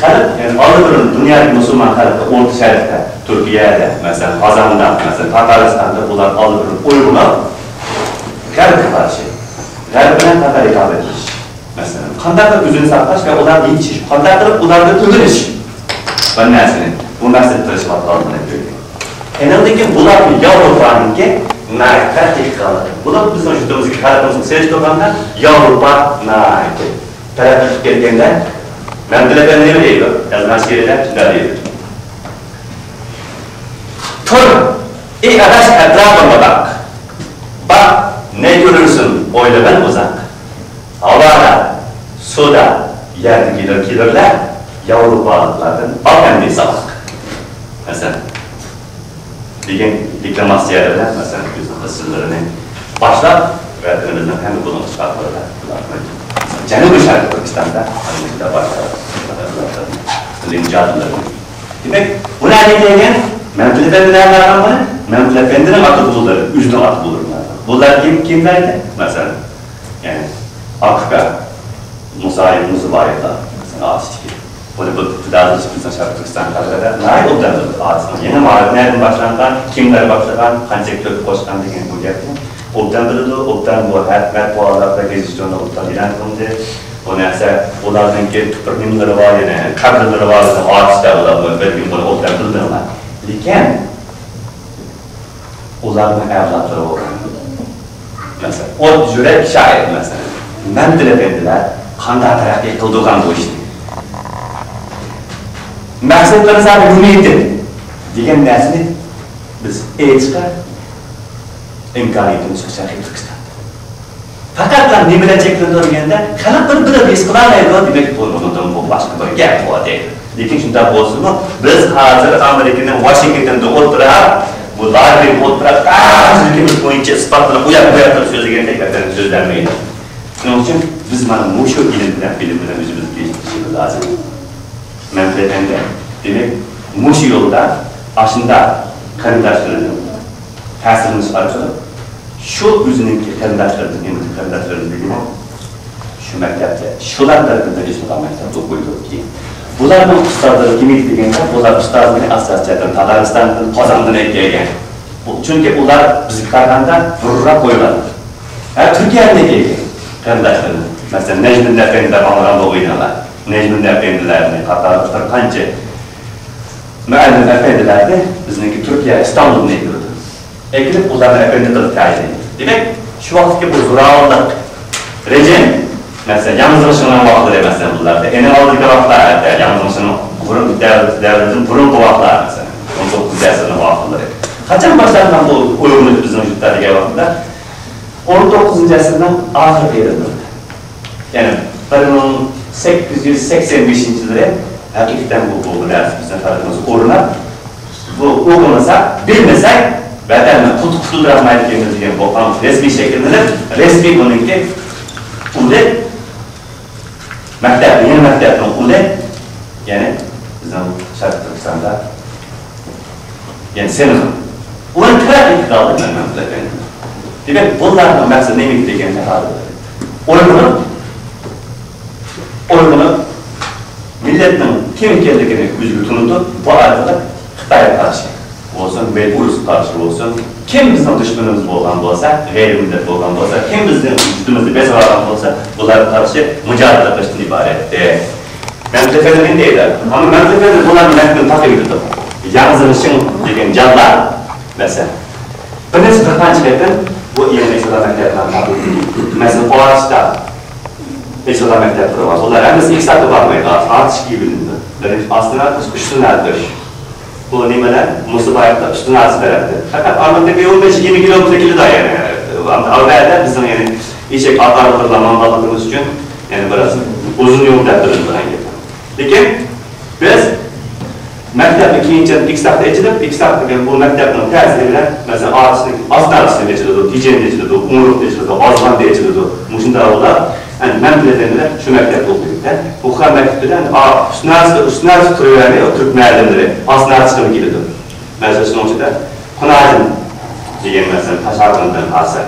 xalq, ya'ni oldin dunyodagi musulmon xalqi O'rta Sharqda, Türkiye'de, mesela Kazan'da, mesela Tataristan'da bunlar alıp uygulap G'arbga qarshi, G'arb bilan qanday raqobat qilish. Masalan, qanday qilib o'zini saqlash va ularni yetish, qanday qilib ularni o'ldirish. Bu narsani, bu maqsadda tirishayotganligini ko'rgan. Endidan bularni Yevropaniki narxga teqqanligi. Bular bizning yurtimizga xalqimizni selishtirganda Yevropa narxi taraqqiy qilib kelganda Mamdiladan nima deydi? Yozgan she'rida shunday deydi. Tur, ey adash atrofimga bak. Bak, ne görürsün oyladan uzak. Havada, suda, yerde gelir gelirler, Yevropalılardan al endi sabak. Mesela, degan deklamatsiya bilan, masalan, o'zini qismlarini boshlab, vatanimizning hamma bunun chiqardilar. Janubiy Sharq Turkistonda ana boshlab, demak, ularga kelgan Mamdil efendilar buni, Mamdil efendining oti bular, o'zining oti bular. Bular kim kimlardi? Masalan, ya'ni Afrika Musayev, Musabayevlar, masalan, Otishki. Buni bu bizning Sharq Turkiston xalqida nay obdan biladi. Yeni ma'rif nereden başlangan, kimler başlagan, qancha ko'p qo'shgan degan bu gapni obdan biladi, obdan bu matbuotlarda, gazetlarda obdan e'lon qilindi. Bu narsa ularninki tupur nimalari bor, yana qabrlari bor, otishda ular bir buni obdan bildilar. Lekin ularning avlodlari bo'lgan. Masalan, o't yurak shoir masalan, Mamdil efendilar qanday taraqqiy qildirgan bu ishni. Maqsadlarimiz nima edi degan narsani biz aytishga imkoniyatimiz yo'q Sharqiy Turkistonda. Faqat nima bilan cheklanadiganda, xalq bir biri his qilaolmaydi, demak bu boshqa bir gap bu deydi. Lekin shunday bo'lsin-mu, biz hozir Amerikaning Washingtonda o'tirib, bu larga o'tirib, qanchalik bo'yicha isbot bilan u yoq bu yoqda so'zlagandek gaplarni so'zlanmaydi. Shuning uchun biz mana shu ilm bilan, bilim bilan o'zimizni yetishtirishimiz lozim. Mamdil efendi, demak, mushu yo'lda ashunda qarindoshlarining ta'sirini orqali shu o'zininki qarindoshlarining qarindoshlarining shu maktabda, shular tarafidan ochilgan maktabda o'qiydi. Bularning ustozlari kim edi deganda, bular ustozlari asoschidan Tataristondan, Qozondan kelgan. Chunki ular bizga qaraganda burunroq qo'yiladi. Turkiyadan kelgan qarindoshlari. Masalan, Najmiddin efendilar Angranda o'qiydilar. Najmiddin efendilarni qatori bir qancha muallim efendilarni bizniki Turkiya İstanbul'dan ekildi. Ekilib ularni efendi qilib tayinladi. Demak, shu vaqtga bu zo'ravonlik rejim, masalan, yangizlashning vaqtlari masalan bularda. Endi oldingi vaqtlar, yangizlashning burun davlatning burungi vaqtlari masalan, 19-asrning vaqtlari. Qachon boshlangan bu uyg'unlik bizning yurtdagi vaqtda? 19-asrning oxirgi yillarida. Ya'ni 1885-yilda haqiqatan bu narsa bizning xalqimiz o'rnab, bu o'qimasa, bilmasak, vatanni qutuldirolmaydi degan bu rasmiy shakllanib, rasmiy buniki uli maktab, yeni maktabning uli, ya'ni bizning Sharq Turkistonda, ya'ni Senegal. Uni taraqqiy qildi mamlakat. Demak, bularning maqsadi nima deganda hozir o'rganib millatning kim ekanligini o'ziga tunutib, bu orqali Xitoyga qarshi bo'lsin, Belarus qarshi bo'lsin, kim bizning dushmanimiz bo'lgan bo'lsa, g'ayri millat bo'lgan bo'lsa, kim bizning yurtimizni besib olgan bo'lsa, bularga qarshi mujodala qilishdan iborat. Mamdil efendi deydi. Ammo Mamdil efendi bularni maktabini taqib etdi. Yangizlashing degan jallar masalan. Bir qancha qatim bu yeni islom maktablarini taqib etdi. Masalan, Qo'rashda İslam maktabları var. Ular hammasi ikki soatda bormaydi. Atish bilindi. Birinchi ostini atish, ustini atish. Bu nimalar? Musabayevda ustini atib beradi. Faqat Armanda 15-20 kilometre keladi yani. Avvalda bizning yani eshak otlarni uchun yani biraz uzun yo'l deb bilingan. Lekin biz maktabni keyinchalik 2 soatda ochilib, 2 soat degan bu maktabning ta'siri bilan masalan otishning ostini atishni ochiladi, tejani ochiladi, umruqni ochiladi, ozg'onni ochiladi. Mushunda ular yani Mamdil efendiler şu maktabda o'qiydi. O'qigan maktabida usnasi turavermay, turk muallimlari osnasi chiqib keladi. Masalan, shuning ichida Qunajin degan masalan Tasharqondan asa,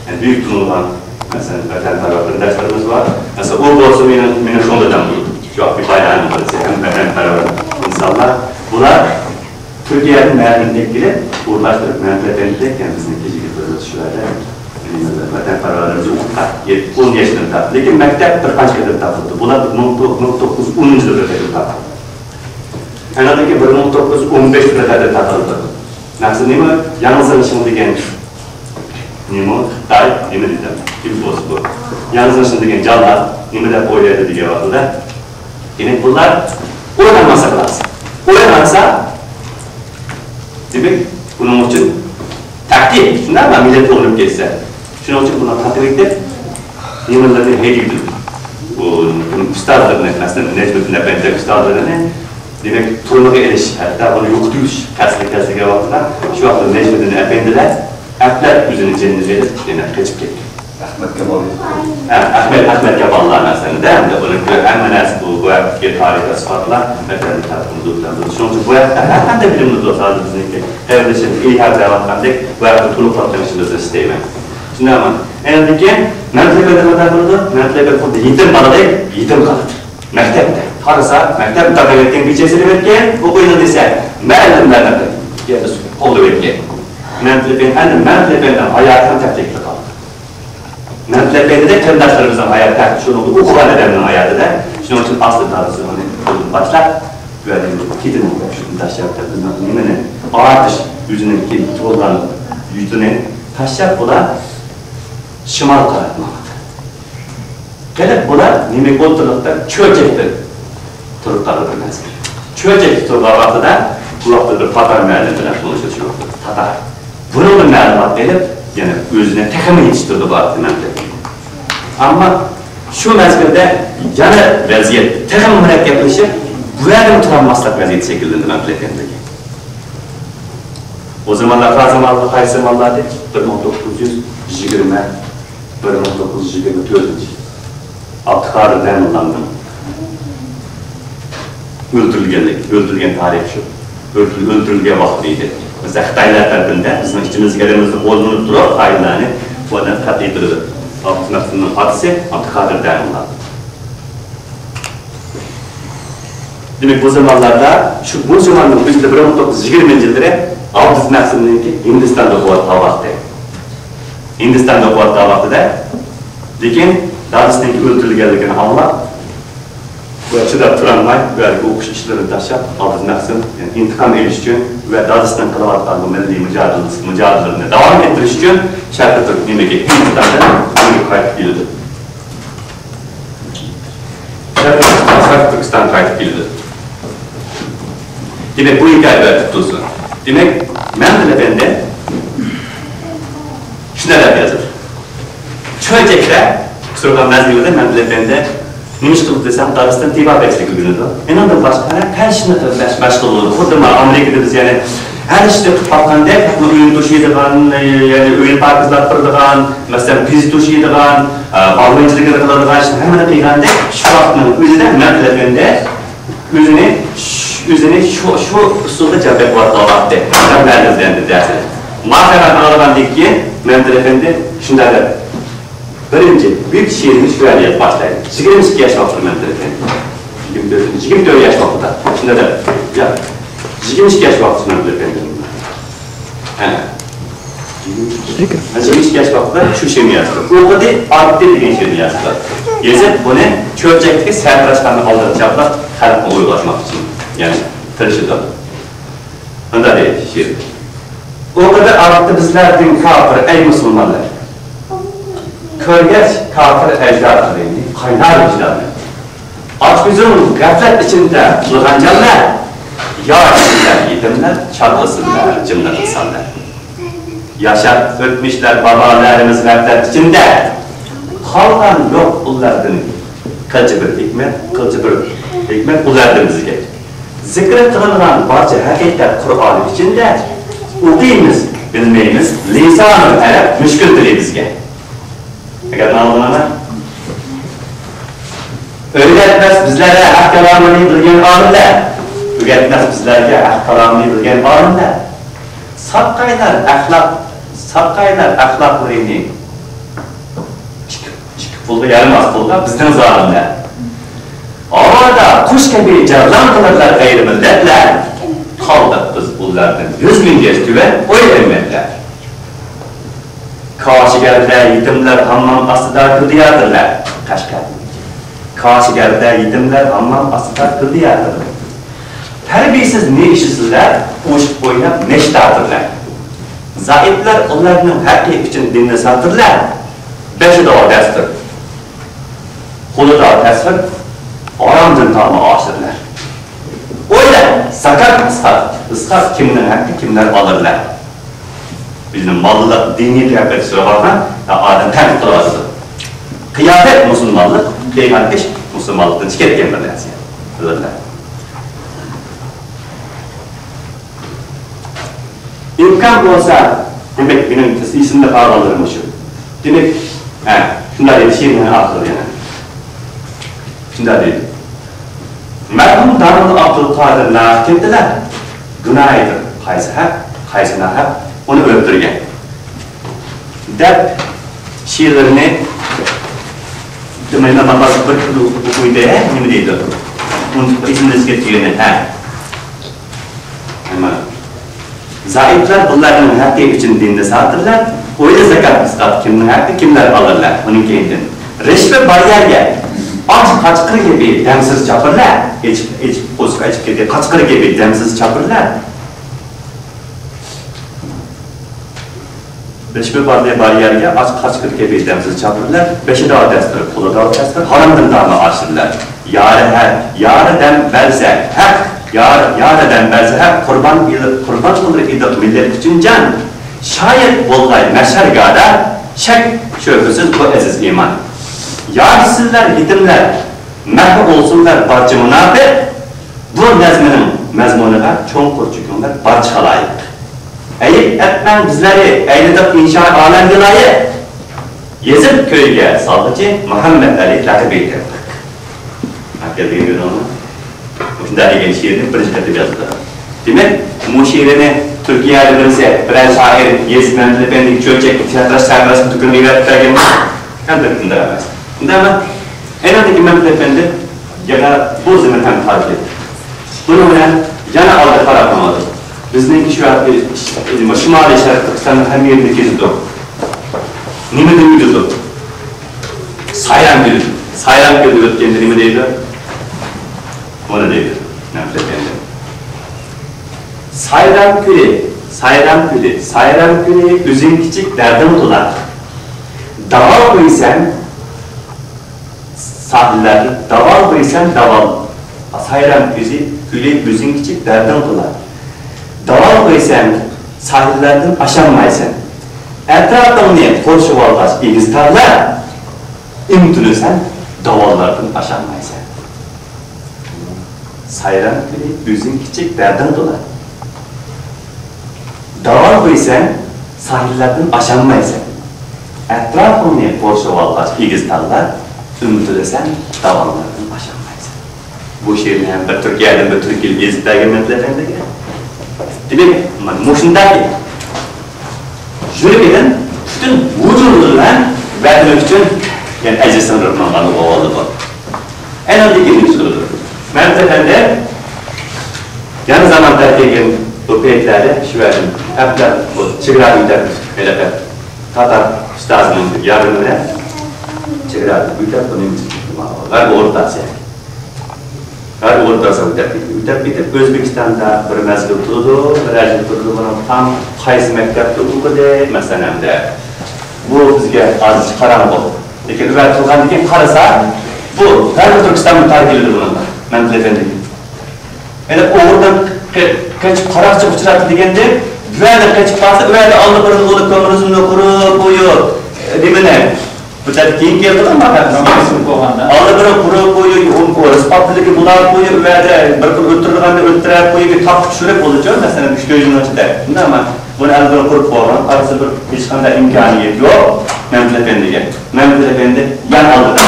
yani buyuk tunulgan masalan vatanparvar qarindoshlarimiz bor. Masalan, u bo'lsa meni shundan bo'ldi. Shu vaqtga foydalanib qolsa ham vatanparvar insonlar. Bular Turkiyada müəllimlik girib, uğurlaşdırıb müəllimlik, yəni bizim gecikdirimiz şu yerdə vatanperverlerimizi o'qitgan, 10 yaşında tapdı. Lekin maktab bir qancha qatim topildi. Bular 1910 yilda bir qatim topildi. Anadagi 1915 bir qatim topildi. Narsa nima? Yalnızlanışım degan nima? Xitoy nima deydi? Kim bo'lsa bu. Yalnızlanışım degan jallat nima deb o'ylaydi degan vaqtida. Demak, bular o'ylanmasa qilamiz. O'ylansa, demak, buning uchun taktik, shundaymi? Millat o'g'irib ketsa. Shuning uchun buni qattiq deb nimalarni heydi. Bu ustozlarni, masalan, Najmiddin Efendi ustozlarini demak, turniga ilish, hatto buni yo'qotish qasdiga vaqtida shu vaqtda Najmiddin Efendilar aplab o'zini jinnini berib, yana qochib ketdi. Ahmet Kemal. Ahmet Kemallar masalan, da buni hamma narsa bu vaqtga tarixda sifatlar, masalan, tariximiz. Shuning uchun bu yoqda har qanday bilimimiz bo'lsa, hozir bizniki qayrilishi, ilham deyotgandek, bu yoqda to'liq toptanishimizni istayman. Shundaymi? Endi keyin mantiqada nima bo'ldi? Mantiqada xuddi yetim boladek yetim qoldi. Maktabda. Qarasa, maktab taqayotgan kechasini bergan, o'qiydi desa, muallimlarni qo'lda bergan. Mantiqada hayotini tahdidga qoldi. Mantiqada qarindoshlarimizning hayoti, shuni o'qigan odamning hayotida, shuning uchun asli tarixini boshlab, ketini shuni tashlab, bizni nimani ortish o'zining tug'ilgan yuzini tashlab bular şimal qaratmoqda. Kelib bular nima o'ltirliqda cho'chakda turib qoldi bir mezgil. Cho'chakda turgan vaqtida bu vaqtda bir tatar muallim bilan tanishib shu vaqtda tatar. Buni bir ma'lumot berib, yana o'zini taxmin yetishtirdi bu vaqtda. Ammo shu mezgilda yana vaziyat taxmin murakkablashib, bu yerda turolmaslik vaziyati shakllanadi mamlakatdagi. O zamanlar qaysi zamanlarda 1920 1924 Abdükadir Demirlan'ın öldürülgen tarih şu. Öldürülgen vaqtı idi. Mesela Xitaylar tarafından bizim içimizge elimizde qo'llanib turib, xainlarni bu adam qatl etildi. Abdükadir'in otasi Abdükadir Demirlan. Demek bu zamanlarda şu bu zamanın bizde 1920 yılları Abdüz Məhsum'unki Hindistan'da o'qiyotgan vaqti. Hindistan'da o'qiyotgan vaqtida, lekin dadasining o'ldirilganligini anglab, va chidab turolmay, va o'qish ishlarini tashlab, Abdüz Məhsum yani intiqam olish uchun va dadasining qilayotgan bu milliy mujodalani davom ettirish uchun Sharqi Turk nimaga Hindistandan unga qaytib keldi. Sharqi Turkiston qaytib keldi. Demak, bu hikoya tutulsin. Demek, Mendel Efendi shunday deb yozadi. Cho'chakda, kusurgan mezgilida Mendel Efendi nima ish qildi desam, dadasidan tibabetchilik o'rganadi. Enondan boshqa har ishni mashg'ul bo'ldi. Xuddi Amerikada biz ya'ni har ishni qilib boqqandek, uyini to'shaydigan, ya'ni uyini pokizlab turadigan, masalan, piz to'shaydigan, bog'bonchilik qiladigan ishni hammani qilgandek, shu vaqtning o'zida Mendel Efendi o'zini shu usulda javob qilyapti. Mendel dersini. Mahkama qilgandan keyin Mendel Efendi shunday dedi. Birinchi buyuk she'rini shu yerga boshlaydi. 22 yosh vaqtida Mendel Efendi. 24 yosh vaqtida shunday dedi. 22 yosh vaqtida Mendel Efendi. Ha. 22 yosh vaqtida shu she'rni yozdi. O'qidi, artdi degan she'rni yozdi. Yozib buni cho'chakdagi sartaroshxona oldida chaplab xalqni uyg'otmoq uchun, ya'ni tirishidi. Unda deydi she'r. O'qidi artdi bizlarning kofir ey musulmonlar. Ko'rgach kofir ajdodlaringni qaynar vijdonni. Och ko'zim g'aflat ichida qilgan jonlar, yoshlar yetimlar, chalg'isinlar jimla insonlar. Yashab o'tmishlar babalarimiz g'aflat ichida. Qolgan yo'q ulardan qilchi bir hikmat, qilchi bir hikmat ulardan bizga. Zikr qilingan barcha haqiqat Qur'on ichida o'qiymiz, bilmaymiz, lisoni arab mushkul tili bizga. Agar ma'lumotlar o'rgatmas bizlarga haq kalomini bilgan olimlar, o'rgatmas bizlarga haq kalomini bilgan olimlar. Saqaylar axloq, saqaylar axloqlarini ikki pulga yaramas pulga bizning zolimlar. Orada qush kabi jarlan qiladilar g'ayri millatlar. Qoldik biz ular Usullardan 100.000 gez tüven oy emmetler. Kaşiger'de yetimler hammam asıda kıldıyadırlar. Kaşgar. Kaşiger'de yetimler hammam asıda kıldıyadırlar. Terbiyesiz ne işisizler, uçup oynap neştadırlar. Zaifler onların hakkı için dinini satırlar. Beşi de o destur. Kolu da tesir, aramdın tamı aşırlar. Öyle sakat ıskat, ıskat kimden hakkı kimler alırlar. Bizim mallılar dini kıyafet sıra bakma, adam terk kılası. Kıyafet Müslümanlık, kıyafet iş Müslümanlıktan çıkıp gelmediler. Alırlar. İmkan olsa, demek benim isimde kalırmışım. Demek, şunlar dedi, şiirin akıl yani. Şunlar dedi. Merhum Darul Abdülkadir nakettiler. Günahıdır. Qaysi haq, qaysi nahaq, onu öldürgen. Deb şiirlerini demek babası bir okuydu, nima deydi? Uni esimizga kelgan, ha. Nima? Zaiflar bunlarning haqqi uchun dinni satirlar, o'yla zakat isqat kimning haqqi kimlar alırlar. Uning keyin rishva bariyerga aç qaçqır gibi demsiz çapırlar, içip qo'ziq açıp ketdi, qaçqır gibi demsiz çapırlar. Rishva bariyerga aç qaçqır gibi demsiz çapırlar, beşi daha dastur, qo'li daha dastur, haromdan dami aşırlar. Yarı her, yarı dem belse hak, yarı dem belse hak, kurban qılır idik millet üçün can. Şayet bolgay meşergada şek şöpüsüz bu aziz iman. Yarsızlar, yetimler, mehv olsunlar barcha münafık, bu nazminin mazmuniga cho'nqur cho'kinglar barcha xaloyiq. Ayib etmem bizleri, eyledik inşa alemge layık. Yezid köyge salgıcı Muhammed Ali laqab ettirdik. Akıllı bir onu. Shunday degan she'rni birinchi qatim yozdi. Demak, bu she'rini Türkiye'de birisi, birer şair Yezid Mehmet Efendi çöçek tiyatroş sayfasını tükürmeyi verdi. Elbette bunda emas. Bunda ama en öndeki Mehmet Efendi yana bu zemin hem takip etti. Bunu bilen yana aldı taraflamadı. Bizningki şu Şimali Şarkı Türkistan'ın hem yerinde gezdi. Nimede gidiyordu? Sayram gülü. Sayram gülü ötkendi nime deydi? Onu deydi Mehmet Efendi. Sayram gülü, sayram gülü, sayram gülü, üzün kiçik derdim tular. Daval koysan sahillerde, daval koysan daval. Sayram gülü, üzün kiçik derdim tular. Daval koysan sahillerden aşanmaysan. Etrafını korşu valgaç egiz tarlar, imtünüsen davallardan aşanmaysan. Sayram gülü, üzün kiçik derdim tular. Daval koysan sahillerden aşanmaysan. Etrafını korşu valgaç egiz tarlar, ümtülesen davallardan aşanmaysan. Bu şiirini hem bir Türkiye'den bir Türkiye'li gezip Mehmet Efendi'ye. Demek, muşundaki jüri'den bütün vücudundan vermek için yani ecesini rıhmanlarını ovalı bu. En öndeki bir sorudur. Mehmet Efendi yanı zamanda kelgan bu peytlerde şu verdim. Hepler bu çıgırar üyter böyle Tatar ustazının yardımı bilen çıgırar üyter bunun için. G'arb O'rta Osiyo. G'arb O'rta Osiyo o'tib ketib O'zbekistonda bir mezgil turdi, bir yil turdi, buni tam qaysi maktabda o'qidi, masalan da. Bu bizga hozir qarang'u. Lekin ular turgandan keyin qarasa, bu G'arb Turkistonga tarkildi bunda. Mehmet Efendi. Endi o'g'ridan qochib qaroqchi uchratdi deganda, bularda qochib qolsa, ularda oldi bir o'g'li ko'mrizmni qurib qo'yib, nimani? Bu keyin keldi oldi biri qurib qo'yib, isbotligi bular qo'yib, ularda bir kun o'ltirilganda o'ltirib qo'yib, topib tushirib bo'ldi, masalan, 3-4 yil ichida. Undami? Buni avval qurib qo'ygan, qarasa bir hech qanday imkoniyat yo'q Mehmet Efendiga. Mehmet Efendi yan oldi.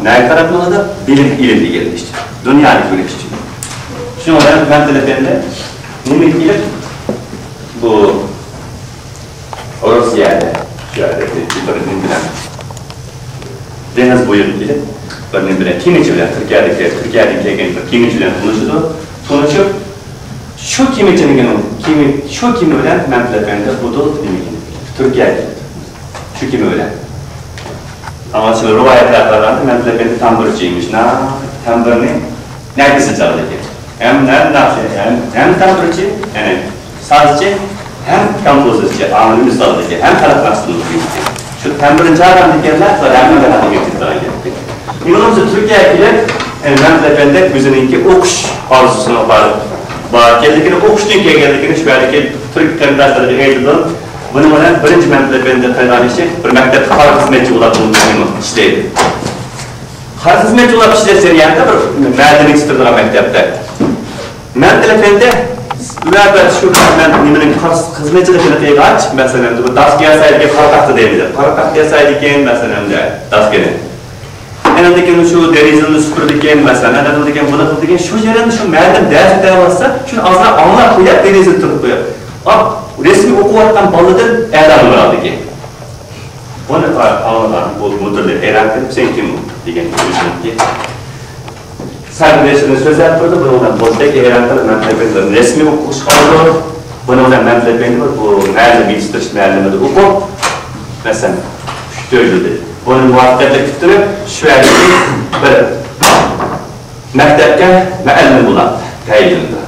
Nega qarab bo'ladi? Bilim ilmga keldi işte. Dunyoni ko'rish uchun. Shuning bilan Mehmet Efendi nima kelib bu Rossiyada shu yerda bir nima bilan deniz bo'yi kelib bir nima bilan kemachi bilan Turkiyadan kelgan bir kemachi bilan tanishdi. Tanishib Şu kemiçinin kimi şu kimi bilen Mehmet Efendi budur demekini. Türkiye'ye geldi. Şu kimi bilen. Ama şimdi rivayetler qarağanda Mehmet Efendi tambırcıymış. Na tambırını neredeyse çaldı ki? Hem hem tambırcı, yani sazcı, hem kompozitçi, anlamı sazcı, hem taraftarsınız Şu tambırın çağıran dikenler var, hem de hadi getirdiler geldi. Yunus'u Türkiye'ye gelip, yani Mehmet Efendi özününki okuş arzusunu var. Geldikini o'qishdan kelganligini shu yerdagi turk qarindoshlarga aytdim. Buni bilan birinchi Mehmet Efendi qilgan ishi bir maktabda qora xizmatchi bo'lib ishlaydi. Qora xizmatchi bo'lib ishlash jarayonida bir ma'lumot yetishtirilgan maktabda. Mehmet Efendi ularda shu nimaning xizmatchiligini qilgach, masalan, bu daska yasaydigan qora taxta deydi. Qora taxta yasaydi ekan, masalan, daskani. Endi şu derizini süpürdü masalan, endi buni qildi shu jarayonda shu muallim dars o'tyapsa, shuni ozroq anglab qo'yib, derizini turib qo'yib. Resmiy o'qiyotgan boladan a'lo bo'ladi ekan. Buni anglagan bu mudirlar hayron qilib, sen kim degan o'ziniki. Sarveshini so'zlab turdi, buni bilan bo'ldek hayron qilib, Mehmet resmiy o'qish oldi. Buni bilan Mehmet bu muallim yetishtirish muallimida o'qib, masalan, 3-4 yil bunu muvaffaqiyatli kuttirib, shu yerdagi bir maktabga muallim bo'ladi tayinlandi.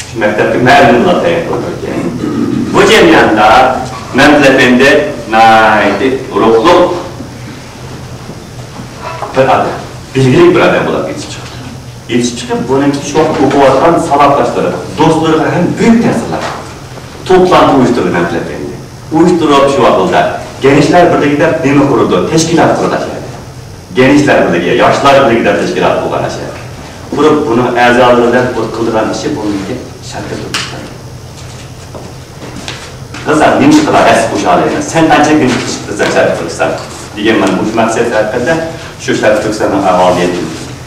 Shu maktabga muallim bo'ladi tayinlandi. Bu jarayonda Mehmet Efendi nihoyatda ruhli bir odam, bilgili bir odam bo'lib yetishib chiqdi. Yetishib chiqib, buning shu vaqt o'qiyotgan sabaqdoshlari, do'stlariga ham buyuk ta'sirlar. To'plantı uyushtirdi Mehmet Efendi. Uyushtirib shu vaqtda Gençler Birliği'de nima quruldu? Teşkilat quruldu. Gençler Birliği, Yaşlar Birliği'de teşkilat qurulgan şey. Qurup bunu a'zolaridan qildigan ishi bununki Sharqi Turkiston. Qizlar nima ish qiladi? As qo'sha. Sen qancha kun chiqding Sharqi Turkiston degan mana bu maqsad haqida shu Sharqi Turkistonning faoliyati.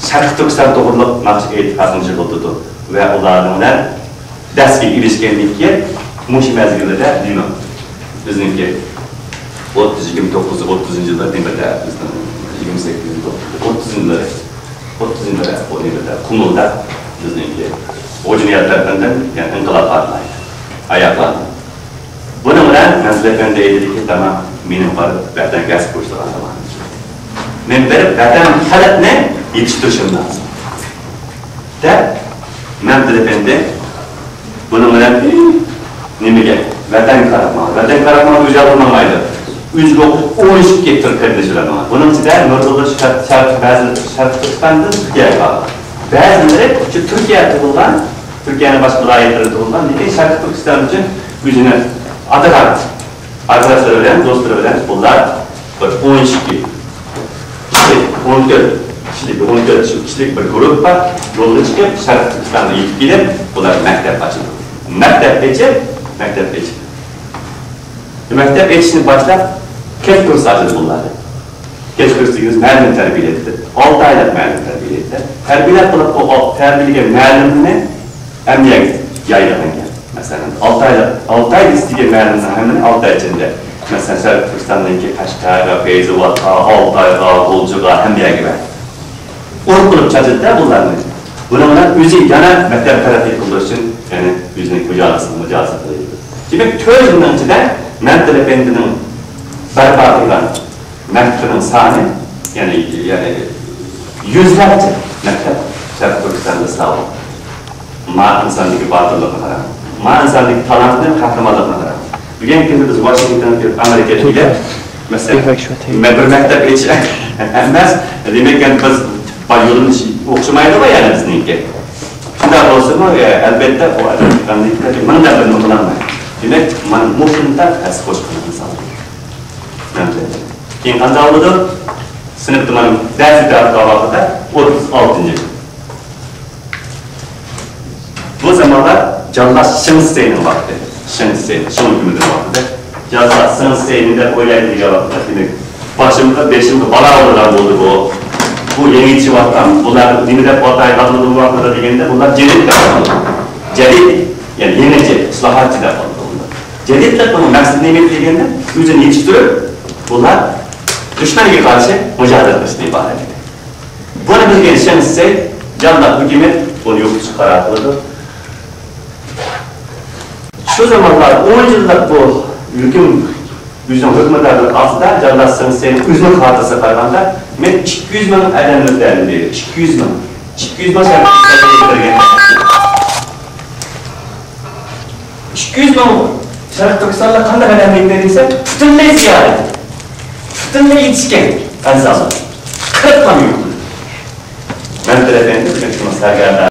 Sharqi Turkiston to'g'riliq maqsad e'tiqodini yig'ildi va ularning bilan darsga erishgandan keyin mushu mezgilda nima bizningki 29-30 yıllar nimada bizning 28 30 yıllar 30 yıllar o nimada Qumulda bizningki O'jiniyat tarafidan yani inqilob portlaydi, ayaqlandı. Buni bilan Mehmet Efendi aytdiki, tamam, mening borib vatan gaz qo'shilgan zamonim. Men bir vatan xalqni yetishtirishim lozim. Deb Mehmet Efendi buni bilan nimaga vatan qarab, vatan qarab o'zi olmaydi. Üzgü o'yishib ketdi qarindishlar. Buning ichida Nurgul Sharq ba'zi Sharq Turkistondan Turkiyaga qoldi. Ba'zilari shu Turkiya tug'ilgan, Turkiyaning boshqa viloyatlarida tug'ilgan, lekin Sharq Turkiston uchun o'zini atagan arkadaşlar bilan, do'stlar bilan bular bir 12 kişilik, 14 kişilik, 14 kişilik bir guruh bor. Yo'lga chiqib Sharq Turkistonga yetib kelib, bular maktab ochdi. Maktab ochdi. Maktab ochishni boshlab kech kurs ochildi bunlardi. Kech kurs deganimiz muallim tarbiyalaydi. 6 oylab muallim tarbiyalaydi. Tarbiyalab qilib, o tarbiyalagan muallimni amniyaga yaylagan. Masalan, 6 oylab, 6 oy istagan muallimni hammani 6 oy ichida. Masalan, Sharq Turkistondagi Qashqarga, Feyzobodga, Oltayga, G'uljuga hammaga berdi. Urib qilib chachadi bularni. Buni bilan o'zi yana maktab taraqqiy qildirish uchun, ya'ni o'zining mujozasini mujoza qildi. Demak, 4 yilning ichida Mehmet Efendining barpo qilgan maktabining soni, ya'ni yuzlarcha maktab Sharq Turkistonda sog'. Ma insondagi botirlikni qarang. Ma insondagi talantni, qahramonlikni qarang. Bugun kunda biz Washingtonga kelib, Amerikaga kelib, masalan, bir maktab emas, demak, biz yo'limiz o'xshamaydi va ya'ni bizningki. Shunday bo'lsa-mu, albatta, u mingdan birini qilolmaydi. Demak, mana muhimda as qo'shgan inson. Keyin qanday bo'ldi? Sinfda mana dars o'tayotgan 36-yil. Bu zamonlar Jallas Shimseyning vaqti. Shimsey, Shim hukumatining vaqtida. Jallas Shimseyni deb o'ylaydigan vaqtda, demak, boshimga, beshimga balo bo'lgan bo'ldi bu. Bu yangicha bular nima deb ataydi bu vaqtda deganda, bular jadid deb ataydi. Jadid, ya'ni yangicha, islohotchi deb ataydi. Jadidlar buni maqsadi nima deganda, o'zini yetishtirib, bular dushmanga qarshi mujodala qilishdan iborat edi. Buni bilgan Shimsey, Jallat hukumat buni yo'q qilish qaror qildi. Shu zamonlar 10 yillik bu hukm o'zining hukmdorlik ostida Jallas Senseining o'zining xotirasiga qaraganda men 200 ming odamni o'ldirdim deydi. 200 ming. 200 ming Sharq Turkistonga kirgan. 200 ming Sharq Turkistonda qanday odam desa, butunlay ziyorat. Butunlay yetishgan insonlar. 40 ham yo'q. Men tarafimda shuni sargardon.